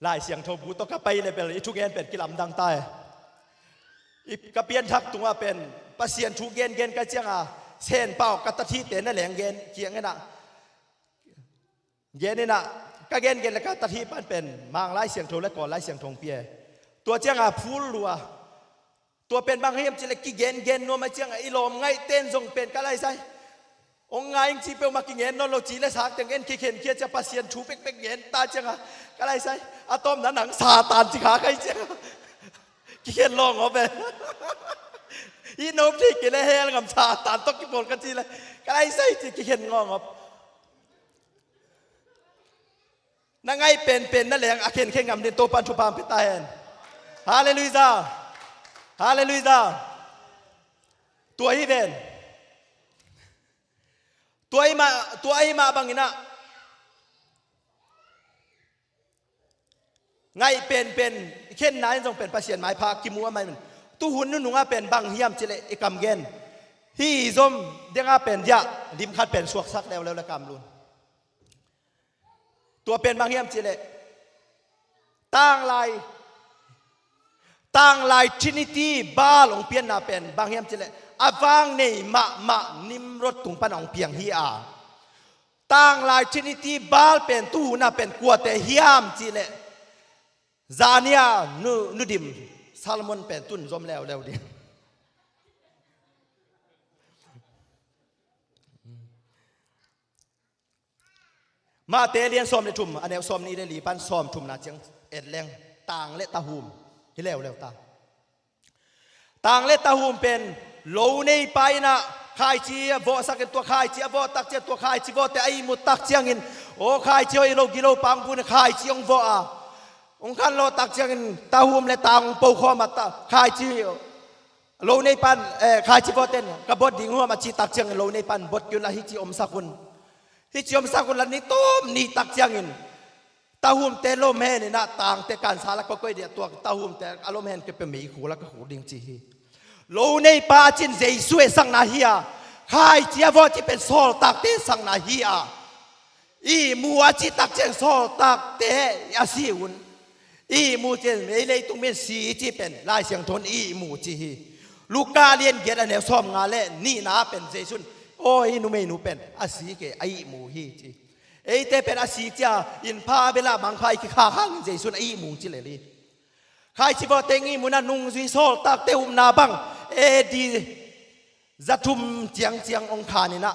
Lai Siangtho bu tawh ka pai le bel i thugen pen kilamdang ta e. I ka pianthak tungah pen Pasian thu gengen ka ciangah Sen Pau ka tathite na leng gen kiang e nah. Gen e nah, ka gengen le ka tathi pan pen Mang Lai Siangtho le Kawl Lai Siangtho hong pia e. Tua ciangah phul lua. Tua pen bang hiam cih leh kigengen nuam a ciangah i lawm ngaihte in zong pen ka laisai. Hong ngai ing cih peuhmah kingen nawn lo, ci le sak teng en kikhen khia ciah Pasian thu pekpek gen ta ciangah ka laisai. A tawpna nang Satan ci kha kai ciangah kikhen lawng aw pen. I nop thei kei le hell ngam Satan tawh kipawl ka ci le ka laisai ci kikhen ngawng aw. Na ngaih penpen na leng a khenkhen ngam ding Topa'n thupha hong pia ta hen. Halleluiah. Halleluiah. Tua hi ven. Tua hi mah, tua hi mah bangin ah ngaih penpen i khenna in zong pen Pasian maipha kimu a mai men. Tu hun nunungah pen bang hiam cih leh i kam gen. Hih zom dengah pen diah lim khat pen suaksak leuleu le kamlun. Tua pen bang hiam cih leh tanglai, tanglai Trinity Baal hong pianna pen bang hiam cih leh a vang nei mahmah Nimrod tung pan hong piang hi a. Tanglai Trinity Baal pen tu hun ah pen kuate hiam cih leh zani a nu, nu dim Solomon pen tun zom leuleu ding. Matthai lian sawm le thum, a neu sawm nih le li pan sawm thumna ciang et leng, tang le tahum hi leuleu ta. Tang le tahum pen lo neipa in ah khaici a vawhsak in, tua khaici a vawh tak ciang, tua khaici vawhte a ihmut tak ciangin, aw khaici aw, i lo gilo pangpun khaici hong vawh a, hong khanlawh tak ciangin tahum le tang hong pokhawm a, ta khaici lo neipan, eh, khaici vawhten ka bot ding huam a cih tak ciangin lo neipan bot kei un la, hih ci omsak un. Hih ci omsak un la, ni tawm nih tak ciangin tahumte lomhen in ah tangte kansa la ka koih ding a, tua tahumte a lomhen kei pia meikhu la ka khul ding ci hi. Lo neipa a cin Jesu e sakna hi a, khaici a vawh cih pen sawltakte sakna hi a. Ihmu a cih tak ciang sawltakte a si un. Ihmu cih ei leitung min si cih pen Lai Siangtho in ihmu cih hi. Luka lian giat a neu sawm nga le nihna pen Jesu in, aw, hih numeinu pen a si kei, a ihmu hi ci. Eite pen a si cia, inn pha bel ah mangpha i kikha khang in Jesu in a ihmu ci lel hi. Khaici vawhte ihmu in ah nungzui sawltakte upna bang A D za thum ciangciang hong khan in ah,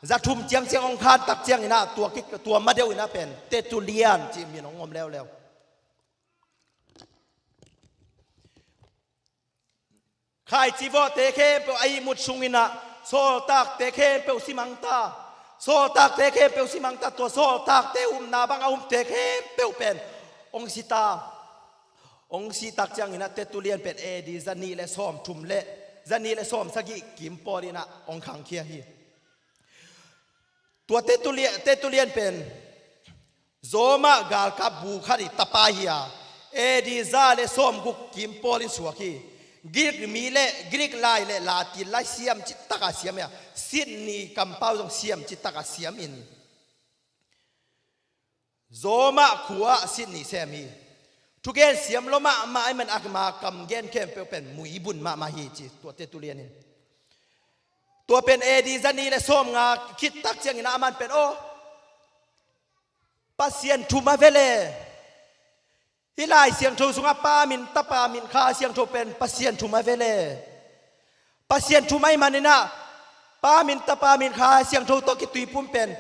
za thum ciangciang hong khan tak ciangin ah, tua ki, tua ma deuh in ah pen Tertullian cih min hong om leuleu. Khaici vawhte khempeuh a ihmut sungin ah sawltakte khempeuh simang ta. Sawltakte khempeuh simang ta, tua sawltakte upna bang a upte khempeuh pen hong si ta. Hong sih tak ciangin ah Tertullian pen A D za nih le sawm thum le za nih le sawm sagih kim pawl in ah hong khangkhia hi. Tua Tertullian, Tertullian pen Roma galkap bu khat i tapa hi a, A D za le sawmguk kim pawl in suak hi. Greek mi le Greek lai le Latin lai siam cih takah siam hi a, Sydney kampau zong siam cih takah siam in Roma khua ah Sydney sem hi. Thugen siam lo mahmah ahih man a ma kam gen khempeuh pen muibun mahmah hi ci, tua Tertullian in. Tua pen A D zani le sawmnga khit tak ciangin a man pen aw, Pasian thum a ve le. Hih Lai Siangtho sungah Pa min, Tapa min, Kha Siangtho pen Pasian thum a ve le. Pasian thum ahih manin ah Pa min, Tapa min, Kha Siangtho tawh kituipum pen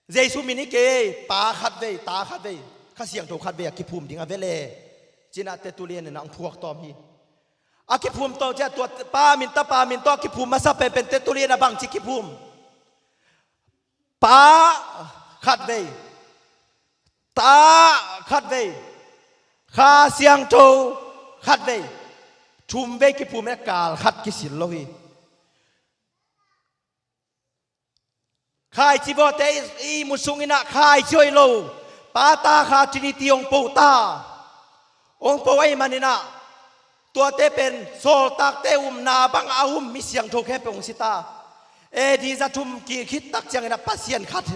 Jesu min hi kei, Pa khatvei, Ta khatvei, Kha Siangtho khatvei a kiphum ding a ve le. Ci-in ah Tertullian in ah hong phuak tawm hi. A kiphum tawm ciah tua Pa min, Tapa min tawh a kiphum masa penpen Tertullian a bangci kiphum? Pa khatvei, Ta khatvei, Kha Siangtho khatvei, thumvei kiphum e, kal khat kisil lo hi. Khaici vawte i, i mut sungin ah khaici hoih lo, Pa, Ta, Kha, Trinity hong po ta. Hong po ahih manin ah tuate pen sawltakte upna bang a um mi siangtho khempeuh hong si ta. A D za thum kik khit tak ciangin ah Pasian khat,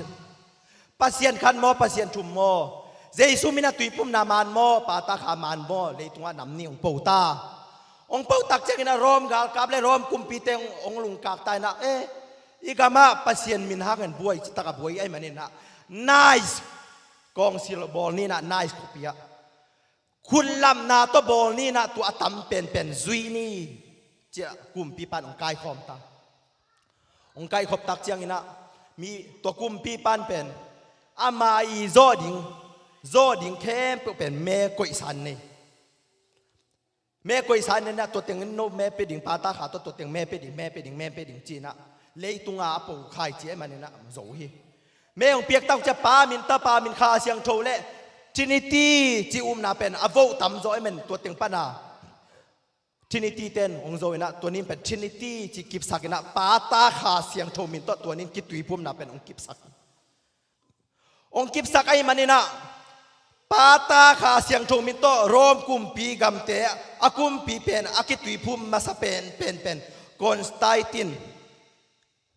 Pasian khat maw, Pasian thum maw? Jesu min a tuipumna man maw, Pa, Ta, Kha man maw? Leitungah nam nih hong po ta. Hong po tak ciangin ah Rom galkap le Rom kumpite hong, hong lungkak ta in ah, eh, i gamah Pasian min hangin buai, cih takah buai ahih manin ah Nice kawngsil bawl ni in ah, Nice khuapi ah khutlamna tawh bawl ni in ah tua a tam penpen zui ni, ci-a kumpipa'n hong kaikhawm ta. Hong kaikhop tak ciangin ah mi, tua kumpipa'n pen ama i zawh ding, zawh ding khempeuh pen me koihsa nei. Me koihsa nei in ah tua teng in no me pia ding, Pa, Ta, Kha tawh tua teng me pia ding, me pia ding, me pia ding ci in ah leitunga a po khaici ahih manin ah zo hi. Me hong piak tak ciah Pa min, Tapa min, Kha Siangtho le Trinity ci upna pen a voh tamzaw ahih man tua teng pan ah Trinity ten hong zo in ah tua ni in pen Trinity ci kipsak in ah Pa, Ta, Kha Siangtho min tawh tua ni in kituipumna pen hong kipsak. Hong kipsak ahih manin ah Pa, Ta, Kha Siangtho min tawh Rom kumpi gamte a kumpi pen a kituiphum masa pen, pen, pen Constantine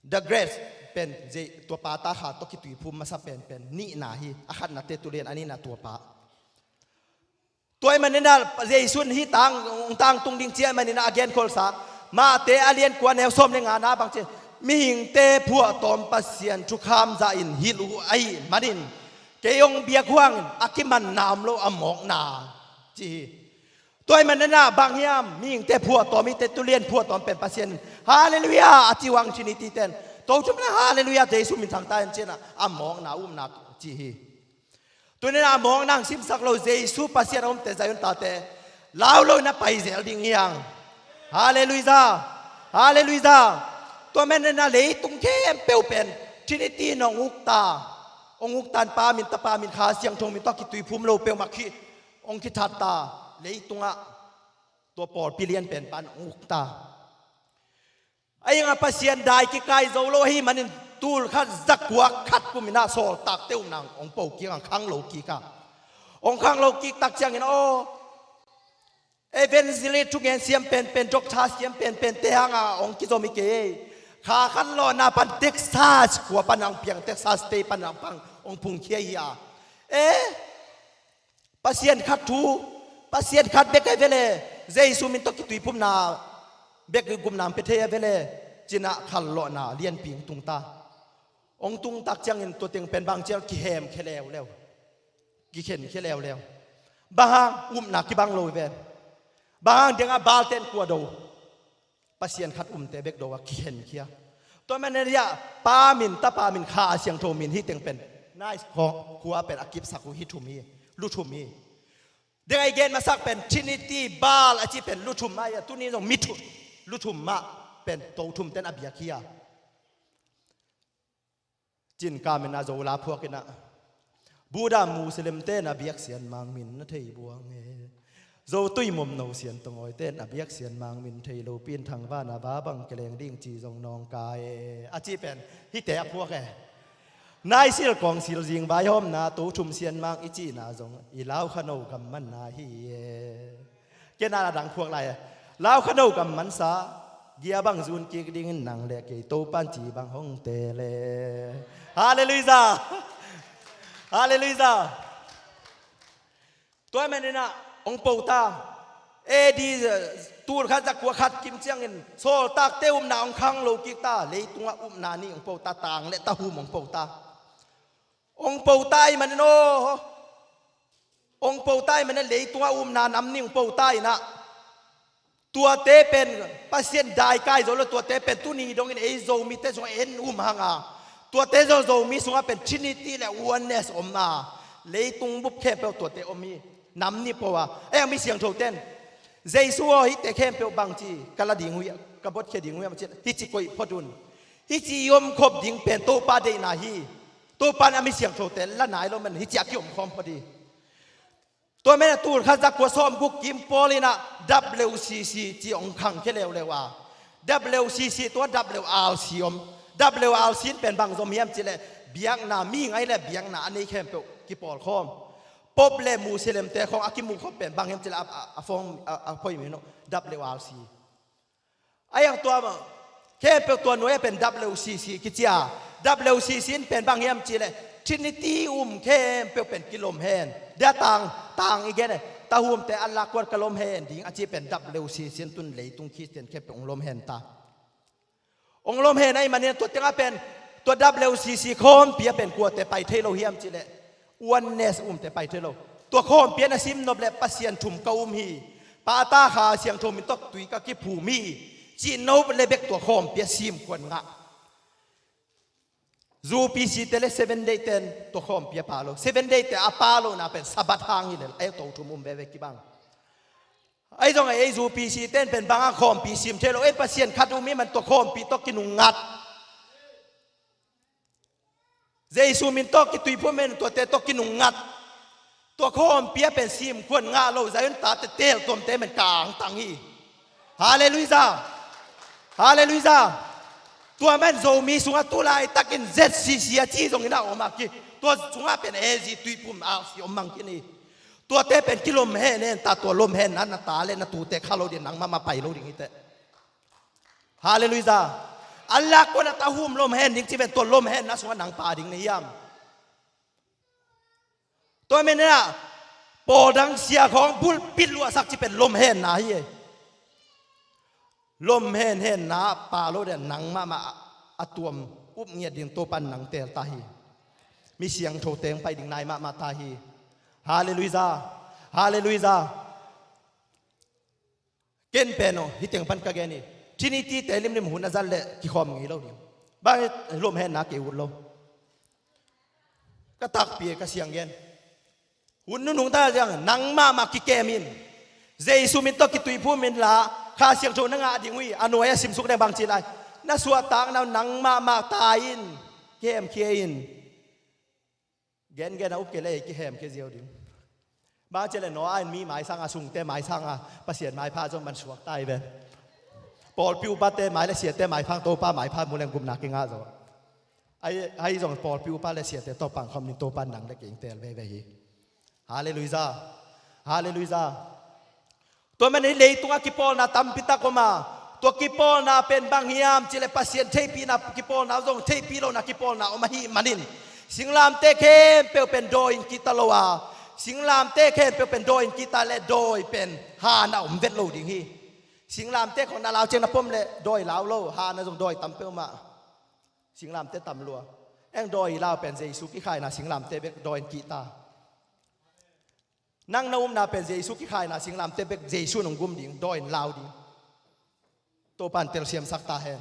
the Great pen, Ze-, tua Pa, Ta, Kha tawh kituiphum masa pen, pen nihna hi. A khatna Tertullian, a nihna tua pa. Tua ahih manin ah Jesu in hih tang, tangtung ding ci ahih manin ah a genkholsa, Mate a lian kua neu sawm le ngana bang ci, mihingte phuahtawm Pasian thukham zahin hilh uh ahih manin kei hong biak uh hangin a kimanna om lo a mawkna ci hi. Tua ahih manin ah bang hiam, mihingte phuahtawm hi, Tertullian phuahtawm pen Pasian in Halleluiah a ci uh hang Trinity ten, to thum le Halleluiah, Jesu min thang ta hen ci-in ah a mawkna, upna ci hi. Tuni-in a mawkna hong simsak lo Jesu Pasian a umte Zion tate lau lo-in a pai zel ding hi hang. Halleluiah. Halleluiah. Tua manin a leitung khempeuh pen Trinity in hong ukta. Hong ukta in Pa min, Tapa min, Kha Siangtho min tawh kituiphum lo peuhmah khi hong kithatta. Leitungah tua pawlpi lianpen pan hong ukta. Ahi hangin Pasian dai kikai zo lo ahih manin tul khat za kua khat kum in ah sawltakte upna hong po kik, hong khanglo kik a. Hong khanglo kik tak ciangin aw, evangelist, thugen siam penpen, doctor siam penpente hanga hong kizom hi kei. Kha khanlawhna pan Texas khua pan hong piang, Texas State pan hong pang, hong phungkhia hi a. Eh, Pasian khat thu, Pasian khat bek ahi ve le, Jesu min tawh kituiphumna bek gupna hong pia thei ahi ve le, ci-in ah khanlawhna lianpi hong tung ta. Hong tung tak ciangin tua teng pen bang ci hiam, kihemkhia leuleu. Kikhenkhia leuleu. Bang hang, upna kibang lo hi ven. Bang hang, dengah Baalte in kua do. Pasian khat umte bek do a kikhenkhia. Tua manin ah Pa min, Tapa min, Kha Siangtho min, hih teng pen Nice khua pen a kipsak uh hi thum hi, lu thum hi. Dengah i gen masak pen Trinity, Baal a cih pen lu thum mah hi a, tuni zong mi thum, lu thum mah pen to thumte in a biak hi a. Cin kam in ah Zo la phuak in ah, Buddha Muslimte in a biak Sian Mang min na thei buang e. Zo tui mom no Sian Tongawite in a biak Sian Mang min thei lo, Pin Thang Van a va bang kileng ding ci zong nawngkai e, a cih pen hihte a phuak e. Naisil kawngsil zing vaihawmna, to thum sianmang i cihna zong i laukhano gammanna hi e. Kei na a dang phuak lai e. Laukhano gammansa, gia bang zun kik dingin nang le kei Topan ci bang hong teel e. Halleluiah. Halleluiah. Tua manin ah hong po ta. A D, eh, tul khat za kua khat kim ciangin sawltakte upna hong khang lo kik ta. Leitungah upna nih hong po ta, tang le tahum hong po ta. Hong po ta ahih manin aw, hong po ta ahih manin leitungah upna nam nih hong po ta in ah, tuate pen Pasian daikai zo lo, tuate pen tuni dongin ei Zomite sungah en um hang a, tuate zong Zomi sungah pen Trinity le Oneness om a, leitung bup khempeuh tuate om hi. Nam nih po a, ei a mi siangthote in, Jesu aw, hihte khempeuh bangci ka la ding uh hiam, ka botkhia ding uh hiam ci leh, hici koih phot un. Hici i omkhop ding pen Topa deihna hi. Topa in a mi siangthote la nai lo manin hici a kiomkhawm phot hi. Tua manin ah tul khat za kua sawmguk kim Paul in ah W C C ci hong khangkhia leuleu a, W C C tua W R C om. W R C in pen bang zom hiam cih leh, biakna, mihing ahih leh biakna a nei khempeuh kipawlkhawm. Pope le Muslimte khawng a kimuhkhop pen bang hiam cih leh, a, a, a form, a, a phoih mi no, W R C. A yang tua mah, khempeuh tua nuai a pen W C C kici a. W C C in pen bang hiam cih leh, Trinity um khempeuh pen kilom hen. Dia tang, tang i gen e, tahumte a lak kuan ka lom hen ding a cih pen W C C in tun leitung Khristian khempeuh hong lom hen ta. Hong lom hen ahih manin tua tengah pen, tua W C C khawmpi ah pen kuate pai thei lo hiam cih leh, Oneness umte pai thei lo. Tua khawmpi ah na sim nop leh Pasian thum ka um hi. Pa, Ta, Kha Siangtho min tawh tui ka kiphum hi. Cih nop leh bek tua khawmpi ah simkhuan ngah. U P C te le Seven Day ten tua khawmpi ah a pha lo. Seven Day te a pha lohna pen Sabbath hang hi lel. Ei to thum um veve kibang. Ahi zongin ei U P C ten pen bang a khawmpi sim thei lo. Ei Pasian khat um ahih manin tua khawmpi tawh kinungngat. Jesu min tawh kituiphum in tuate tawh kinungngat. Tua khawmpi ah pen simkhuan ngah lo, Zion tate teeltuamte pen ka angtang hi. Halleluiah. Halleluiah. Tua manin Zomi sungah tu laitakin Z C C a ci zongin a om a ki. Tua sungah pen A Z tuiphum a si om mang khin hi. Tuate pen kilom hen hen ta, tua lom henna na ta le na tute kha lo ding, nang mahmah pai lo ding hi teh. Halleluiah. A lak kuan a tahum lom hen ding ci pen tua lom henna sungah nang pha ding na hiam? Tua manin ah, pawl dang sia khawng bulpit luahsak ci pen lom henna hi e. Lom hen henna pha lo ding, nang mahmah a tuam up ngiat ding Topan nang teel ta hi. Mi siangtho teng pai ding nai mahmah ta hi. Halleluiah. Halleluiah. Ken pen aw, hih teng pan ka gen hi. Trinity te limlim hun a zat leh kikhawm ngei lo ding. Bang hi lom henna kei ut lo. Ka takpi e, ka siang gen. Hun nunung ta ciang nang mahmah kikem in. Jesu min tawh kituiphum in la, Kha Siangtho na ngah ding uh hi, a nuai a simsuk ding bang ci lai. Na suahtakna uh nang mahmah ta in, kemkhia in. Gengen a up kei leh ei kihemkhia ziau ding. Bang ci leh Noah in mi maisang a, sungte maisang a, Pasian maipha zong man suak ta hi ve. Pawlpi upate mai le siate maipha, Topa maipha mu leng gupna kingah zaw. Ahi, ahi zong pawlpi upa le siate tawh pang khawm ding Topa nang le kei teel veve hi. Halleluiah. Halleluiah. Tua manin hih leitungah kipawlna tampi tak om a, tua kipawlna pen bang hiam cih leh Pasian theihpihna kipawlna zong, theihpih lohna kipawlna om ahih manin, singlamteh khempeuh pen dawi in kihta lo a, singlamteh khempeuh pen dawi in kihta leh dawi pen han a om vet lo ding hi. Singlamteh khawng na lau ciang na pom leh dawi lau lo, han a zong dawi tam peuhmah. Singlamteh tam lua. Eng dawi lau pen Jesu kikhaina singlamteh bek dawi in kihta. Nang na upna pen Jesu kikhaina singlamteh bek, Jesu in hong gum ding, dawi in lau ding. Topa in telsiamsak ta hen.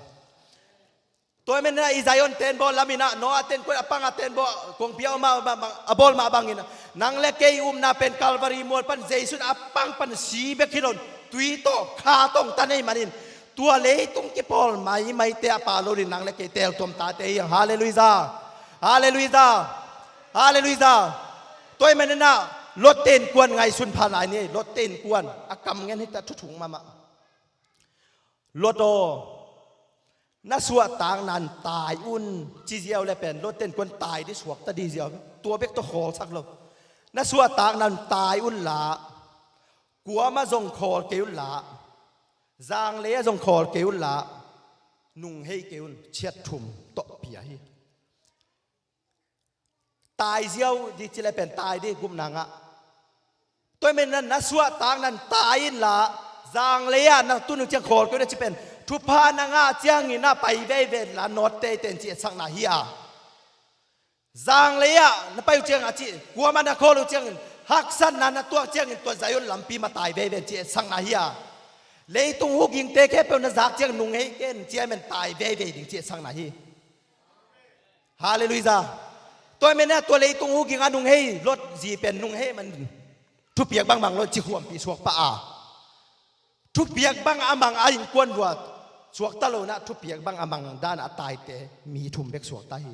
Tua manin ah i Zion tenbaw lamin ah Noah ten kuan a pang a tenbaw kongpi a om a, a bawl mah bangin, nang le kei upna pen Calvary mual pan Jesu in a pang pan si bek hi lo in, tui tawh kha tawh hong tan ahih manin, tua leitung kipawl maimaite a pha lo ding nang le kei teeltuam tate hi hang. Halleluiah. Halleluiah. Halleluiah. Tua ahih manin ah Lot te innkuan ngaihsun pha lai ni. Lot te innkuan a kam ngen hi ta, thuthuk mahmah. Lot aw, Na suahtakna in tai un, ci ziau le pen Lot ten kuan tai di suakta di ziau. Tua bek tawh khawlsak lo. Na suahtakna in tai un la, kuamah zong khawl kei un la, zanglei ah zong khawl kei un la, nunghei kei un, ciat thum tawh pia hi. Tai ziau di ci le pen tai di gupna ngah. Tua ahih manin na suahtakna in tai in la, zanglei ah na tun uh ciang khawl kei un a ci pen, thupha na ngah ciangin na pai veivei la nawt teitei in ci etsakna hi a. Zanglei ah na pai uh ciangin a ci, kuamah na khawl uh ciangin, haksatna na tuak ciangin tua Zion lampi mah tai veivei in ci etsakna hi a. Leitung hugingte khempeuh na zak ciangin nunghei ken ci a, amen, tai veivei ding ci etsakna hi. Halleluiah. Tua ahih manin tua leitung huging a nunghei Lot zi pen nunghei man, thupiak bangbang lo in ci khuampih suak pah a. Thupiak bang a mang a innkuan vua suakta lo in ah, thupiak bang a mang dan a taite mi thum bek suakta hi.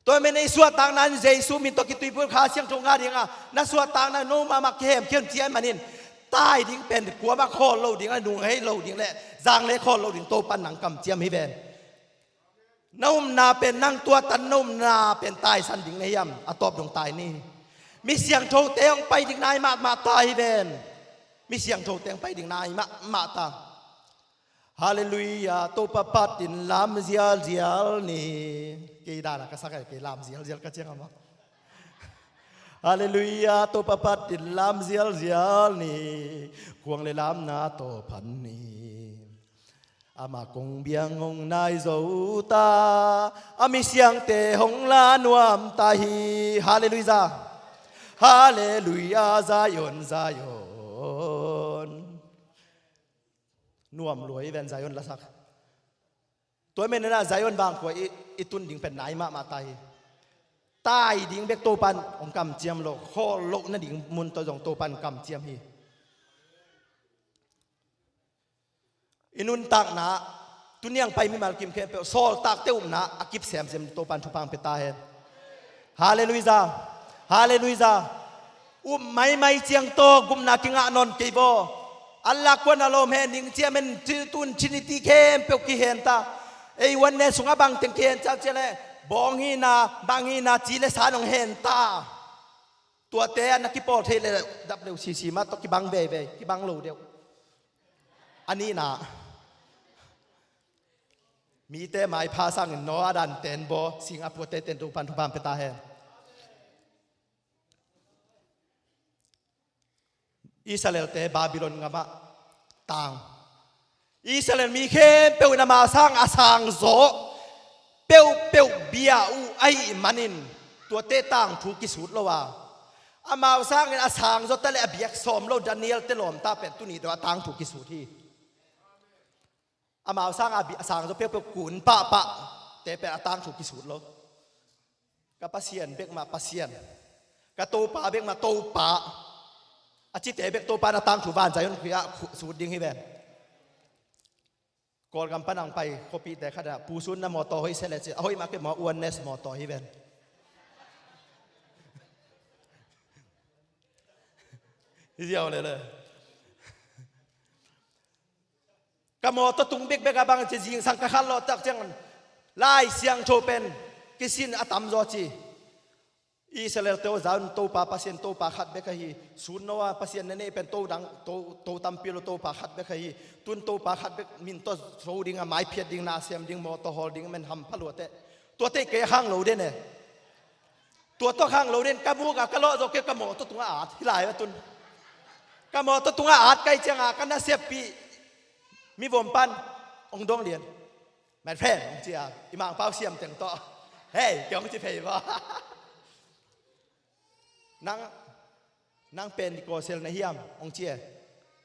Tua ahih manin i suahtakna in Jesu min tawh kituiphum, Kha Siangtho ngah ding a, na suahtakna in no mahmah kihemkhia un ci ahih manin, tai ding pen kuamah khawl lo ding a, nunghei lo ding le zanglei khawl lo ding Topa'n nang kamciam hi ven. Na upna pen nang tuatan, na upna pen taisan ding na hiam? A tawp dong tai ni. Mi siangthote hong pai ding nai mahmah ta hi ven. Mi siangthote hong pai ding nai mahmah ta. Halleluiah, Topa phatin lam zialzial ni. Kei dan a ka sak a, kei lam zialzial ka ciang a maw. Halleluiah, Topa phatin lam zialzial ni. Khuang le lamna tawh phan ni. Ama kong biang hong nai zo ta, a mi siangte hong la nuam ta hi. Halleluiah. Halleluiah, Zion, Zion. Nuam lua hi ven Zion lasak. Tua ahih manin ah Zion vangkhua i, i tun ding pen nai mahmah ta hi. Tai ding bek Topa'n hong kamciam lo, khawl loh nading mun tawh zong Topa'n kamciam hi. I nuntakna, tuni a hong pai mimal kim khempeuh, sawltakte upna a kip semsem Topa'n thupha hong pia ta hen. Halleluiah. Halleluiah. Up maimai ciang tawh gupna kingah nawn kei vaw. A lak kuan a lawm hen ding ci a, amen, tu-in Trinity khempeuh kihen ta. Ei, oneness sungah bangteng kihen ciang ci a leh, bawng hihna, bang hihna, ci le sa in hong hen ta. Tuate a na kipawl thei le dap le uh sisi mah tawh kibang veivei, kibang lo deuh. A nihna, mite maipha sangin Noah dan ten baw, sing a puate ten Topa'n thupha hong pia ta hen. Israelte Babylon gamah tang. Israel mi khempeuh in amau sang a sangzaw peuhpeuh bia uh ahih manin tuate tangthu kisut lo a, amau sangin a sangzaw ta le a biak sawm lo Daniel te lawmta pen tuni dong a tangthu kisut hi. Amau sang a bi-, a sangzaw peuhpeuh kun pahpah te pen a tangthu kisut lo. Ka Pasian bek mah Pasian, ka Topa bek mah Topa, a cite bek Topa na tangthu vanzai hun khui ah khu-, sut ding hi ven. Kawlgam pan a hong pai khuapihte khat ah, Pu Sun, na mawtaw hoih se leh ci, a hoih mah kei maw, Oneness mawtaw hi ven. Hi ziau lele. Ka mawtaw tung bekbek a bang ci, zingsang ka khat lawh tak ciang Lai Siangtho pen kisin a tamzaw ci. Israel te aw, Zion Topa Pasian Topa khat bek ahi. Sun no a, Pasian na neih pen to dang, to, to tampi lo, Topa khat bek ahi. Tun Topa khat bek min tawh so ding a, maiphiat ding, na sem ding, mawtaw hawl ding, men hampha luate. Tuate kei a khang lo den e. Tua tawh khang lo den, ka muk a ka lawh zawh kei, ka mawtaw tungah at hi lai a tun. Ka mawtaw tungah at kai cianga ka naseppih mi vom pan hong dong lian. My friend, hong ci a, i Mangpau siam teng tawh. Hei, kei hong ci phei maw. Nang, nang Pentecostal na hiam, hong ci e.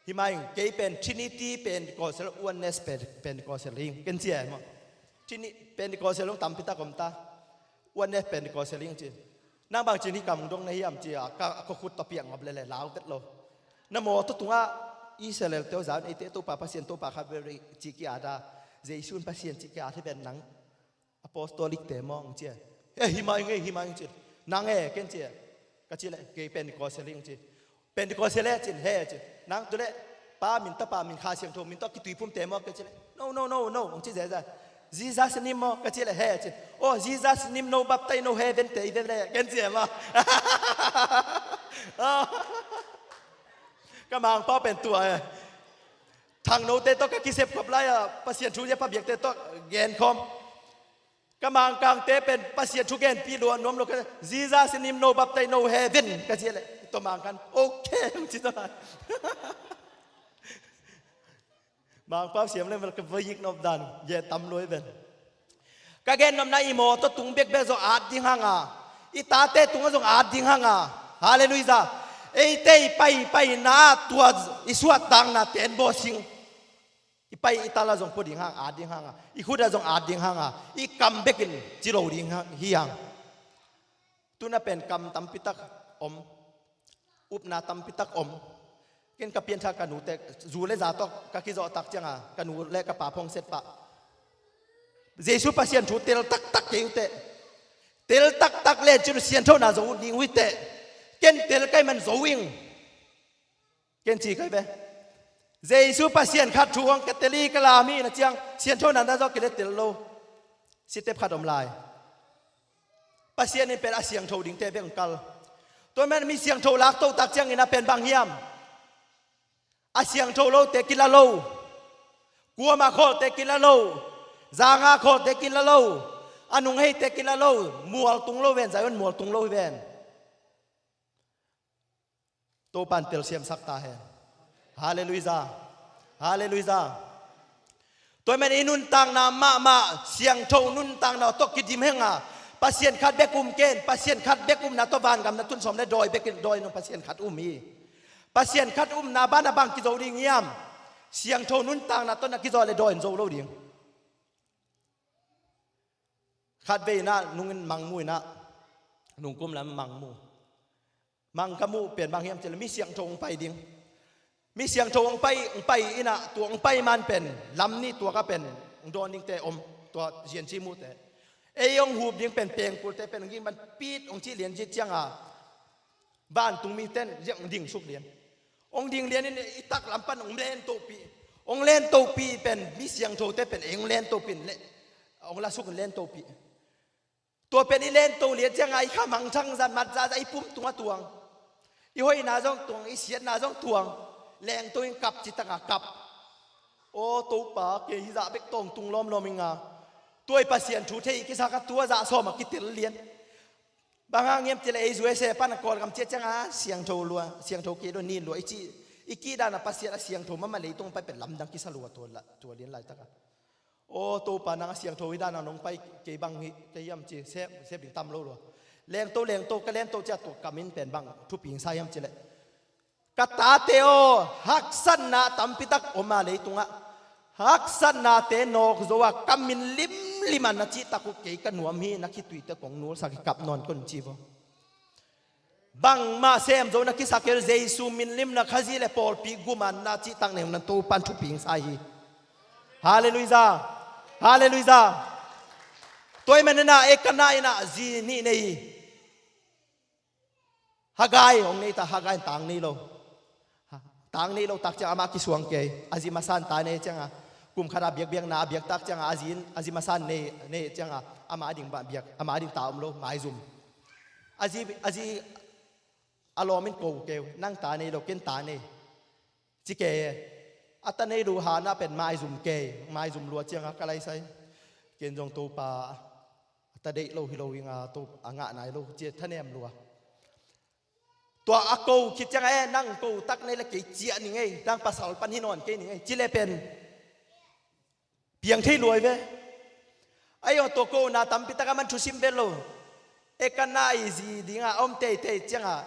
Hi mah ing, kei pen Trinity Pentecostal, Oneness Pen-, Pentecostal ing, ken ci e maw. Trini-, Pentecostal hong tampi tak om ta. Oneness Pentecostal ing ci. Nang bang cin hi kam dong na hiam ci a, ka, ka khut tawh piak ngop lele, lau vet lo. Na mawtaw tungah Israel te aw, Zion eite Topa Pasian Topa khat bek ci ki-at a, Jesu in Pasian ci ki-at hi ven nang. Apostolic te maw, hong ci a. Eh, hi mah ing e, hi mah ing ci. Nang e, ken ci a. Ka ci leh, kei Pentecostal ing ci. Pentecostal e cin, he cin. Nang tu leh, Pa, min, Tapa, min, Kha Siangtho min tawh kituiphum te maw ka cih leh, no, no, no, no, hong ci zia zia. Jesus' name maw ka cih leh, he, ci. Oh, Jesus' name, no baptize, no heaven te i ve le, ken ci e maw. Ka Mangpau pen tua e. Thangnote tawh ka kisep khop lai-a Pasian thu zia pa biakte tawh genkhawm. Ka Mangkangte pen Pasian thu genpih lua nuam lo ka, Jesus' name, no baptize, no heaven ka cih leh, tua Mangkang, okay, hong ci tua lai. Mangpau siam leng vel ka va yik nop dan, gen tam lua hi ven. Ka gen nopna, i mawtaw tung bekbek zong at ding hang a, i tate tungah zong at ding hang a. Halleluiah. Eite i paipaina ah tua i suahtakna ten bawl sing. I pai i tal ah zong pua ding hang, at ding hang a, i khut ah zong at ding hang a, i kam bekin ci lo ding hang, hi hang. Tuna pen kam tampi tak om, upna tampi tak om. Ken ka piangthak ka nute, zu le za tawh ka kizawh tak ciangin, ka nu le ka pa phawngset pah, Jesu Pasian thu tel taktak kei uh teh. Tel taktak le cin sianthona zo uh ding uh hi teh. Ken tel ka hih man zo ing. Ken ci ka hi ve. Jesu Pasian khat thu hong ka tel hi, ka lam hi na ciang, sianthona na zawh kei leh tel lo. Sitep khat om lai. Pasian in pen a siangtho dingte bek hong kal. Tua man mi siangtho lak toh tak ciangin a pen bang hiam? A siangtho lote kila lo. Kuama khawlte kila lo. Zanga khawlte kila lo. A nungheite kila lo. Mual tung lo ven, Zion mual tung lo hi ven. Topa'n telsiamsak ta hen. Halleluiah. Halleluiah. Tua man i nuntakna mahmah, siangtho nuntakna tawh kidim henga, Pasian khat bek um ken, Pasian khat bek umna tawh vangam na tun sawm le dawi bekin dawi nung Pasian khat um hi. Pasian khat umna banah bang kizo ding hiam? Siangtho nuntakna tawh na kizo le dawi in zo lo ding. Khatvei inah nungin mangmu inah, nungkum lam mangmu. Mang ka muh pen bang hiam cih leh mi siangtho hong pai ding. Mi siangtho hong pai, hong pai inah, tua hong pai man pen lam nih tuak ah pen hong dawn dingte om, tua zianci muhte. Ei hong hup ding pen pengkulte pen hong ging man pit hong cih lian cih cianga, vantungmite'n ziang hong dingsuk lian. Hong ding lianin i taklam pan hong lentohpih. Hong lentohpih pen mi siangthote pen ei hong lentohpih in le, hong lasukin lentohpih. Tua pen i lento lian cianga i khamangthang zat mat zahzah i pum tungah tuang. I hoihna zong tuang, i siatna zong tuang. Lengto in kap citaka kap. Aw Topa, kei hizah bek tawng tung lawmlawm inga. Tua i Pasian thu thei i kisak a tua zah sawm a kitel lian. Bang hang hiam cih leh ei U S A pan a Kawlgam ciah cianga siangtho lua, siangtho kei lua, ni lua i cih, i kih dan a Pasian a siangtho mahmah leitung pai pen lamdang kisa lua tua la, tua lian laitaka. Aw Topa, nang a siangtho hi dan a nong pai kei bang hi, kei hiam ci, sep, sep ding tam lo lua. Lengto, lengto, ka lento ciah tua ka min pen bang thupi hong sa hiam cih leh, ka tate aw, haksatna tampi tak om a leitungah, haksatnate nawk zo a ka min limlim a na cihtak uh kei ka nuam hi, na khituite kong nulsak hi, kap nawn kon ci vo. Bangmah sem zo na kisak kei lo, Jesu min limna, Khazih le pawlpi gumanna cihtak nei hong nan Topa'n thupi hong sa hi. Halleluiah. Halleluiah. Tua ahih manin ah Elkanah in ah zi nih nei hi. Haggai hong nei ta, Haggai in tang nei lo. Tang nei lo tak ciang amah kisuang kei. A zi masa'n ta nei cianga, kum khat a biakbiakna a biak tak cianga a zi in, a zi masa'n nei, nei cianga amah a ding biak, amah a ding ta om lo, maizum. A zi, a zi a lawm in ko kei uh, nang ta nei lo, ken ta nei ci kei e. A ta nei lo Hannah pen maizum kei, maizum lua cianga ka laisai. Ken zong Topa, a ta deih lo hi lo inga, Topa a ngah nai lo ci a thanem lua. Tua a ko khit cianga, e, nang ko tak nei le kei ciah ning ei, nang pasal pan hi nawn kei ning ei ci le pen piang thei lua hi ve. Ahi zong tua kona tampi tak a man thusim vet lo. Elkanah i zi dinga a om teitei cianga,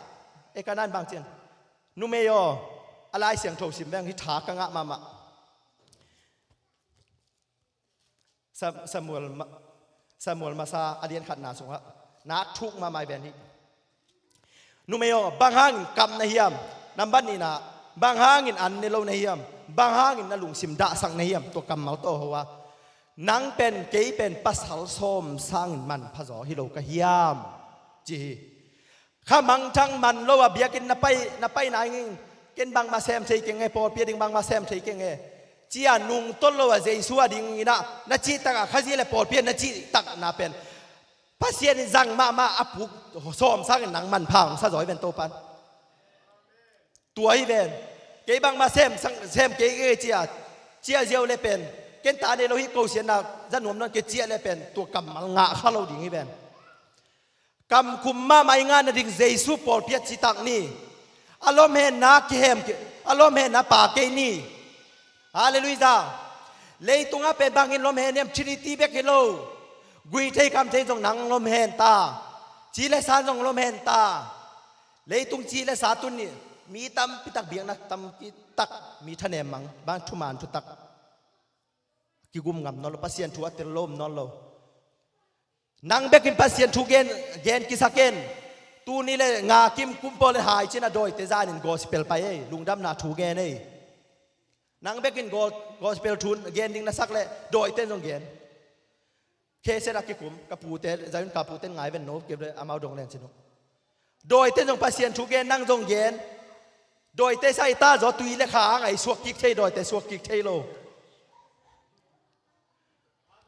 Elkanah in bang ci hiam? Numei aw, a Lai Siangtho sim veng, hih tha ka ngah mahmah. Sa-, Samuel ma-, Samuel masa a lian khatna sungah na thuk mahmah hi ven hi. Numei aw, bang hangin kap na hiam? Nambat nihna, bang hangin an ne lo na hiam? Bang hangin na lungsim dahsak na hiam? Tua kammal tawh ho a, nang pen kei pen pasal sawm sangin manpha zaw hi lo ka hiam? Ci hi. Kha mangthang man lo a biakinn na pai, na pai nai ngei, Ken bangmah sem thei keng e, pawlpi a ding bangmah sem thei keng e, ci-a nungtolh lo a Jesu a dingin ah na cihtak a, Khazih le pawlpi a na cihtakna pen Pasian in zang mahmah a puk sawm sangin nang manpha hong sa zaw hi ven Topan. Tua hi ven. Kei bangmah sem sang, sem kei kei ci-a, ci-a ziau le pen, ken ta nei lo hi, ko siatna za nuam nawn kei ci-a le pen, tua kammal ngah kha lo ding hi ven. Kamkhum mahmah i ngah nading Jesu pawlpi a citak ni. A lomhenna kihem kei, a lomhenna pa kei ni. Halleluiah. Leitungah pen bangin lomhen hiam? Trinity bek hi lo. Gui thei kham thei zong nang lomhen ta. Ci le sa zong lomhen ta. Leitung ci le sa tun ni. Mi tampi tak biakna tampi tak mi thanem mang. Bang thuman thutak. Kigum ngam nawn lo, Pasian thu a tel lo om nawn lo. Nang bekin Pasian thu gen, gen kisa ken. Tuni le nga kim kum pawl le hai cin a dawite zanin gospel pai ei, lungdamna thu gen ei. Nang bekin go-, gospel thu gen ding na sak le dawite zong gen. Khe set a kikum, ka pute, Zion ka pute ngai ven no, kep le amau dong len cin uh. Dawite zong Pasian thu gen, nang zong gen. Dawite sa i ta zaw tui le kha a ngai suak kik thei, dawite suak kik thei lo.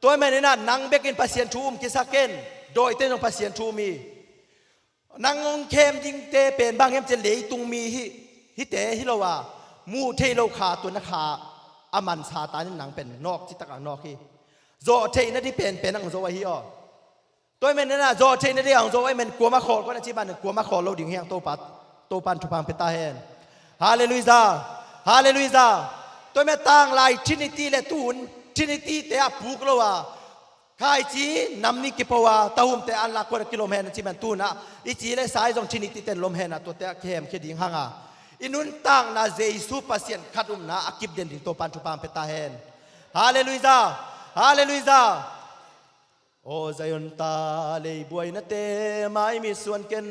Tua hi maninah nang bekin Pasian thu um kisa ken, dawite zong Pasian thu um hi. Nang hong khem dingte pen bang hiam cin leitung mi hi, hite hi lo a, muh thei lo kha tua na kha a man Satan in nang pen nawk citak a nawk hi. Zawh theihna di penpen ang zo ahi aw. Tua hi maninah zawh theihna di ang zo ahi man kuamah khawl kua na ci ban kuamah khawl lo ding hiang Topa, Topan thupha pia ta hen. Halleluiah. Halleluiah. Tua hi man tanglai Trinity le tun Trinity te a puk lo a, khaici nam ni kipo a, tahumte an lak kuan a kilom hen a ci man tunah i ci le sa i zong Trinity ten lom hen a, tuate a kihem khia ding hanga i nuntakna Jesu Pasian khat umna a kip den ding Topan thupha pia ta hen. Halleluiah. Halleluiah. Aw Zion ta leibuainate mai mit suan ken,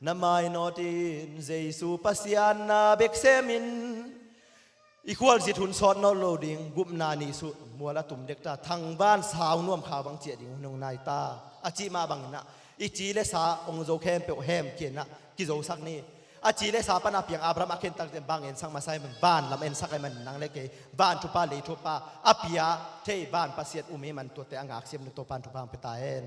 na mainawtin Jesu Pasian na bek semin. I khualzit hun sawt nawn lo ding, gupna ni suh mual a tum dek ta, thangvan sau nuam kha bang ciah ding hun hong nai ta, a cih mah banginah i ci le sa hong zo khempeuh hem kianah kizosak ni. A ci le sa pana piang Abraham a khentak ten bang ensak masa hi man, van lam ensak hi man, nang le kei van thupha lei thupha a pia thei van Pasian um hi man, tuate a ngaksiam na Topan thupha hong pia ta hen.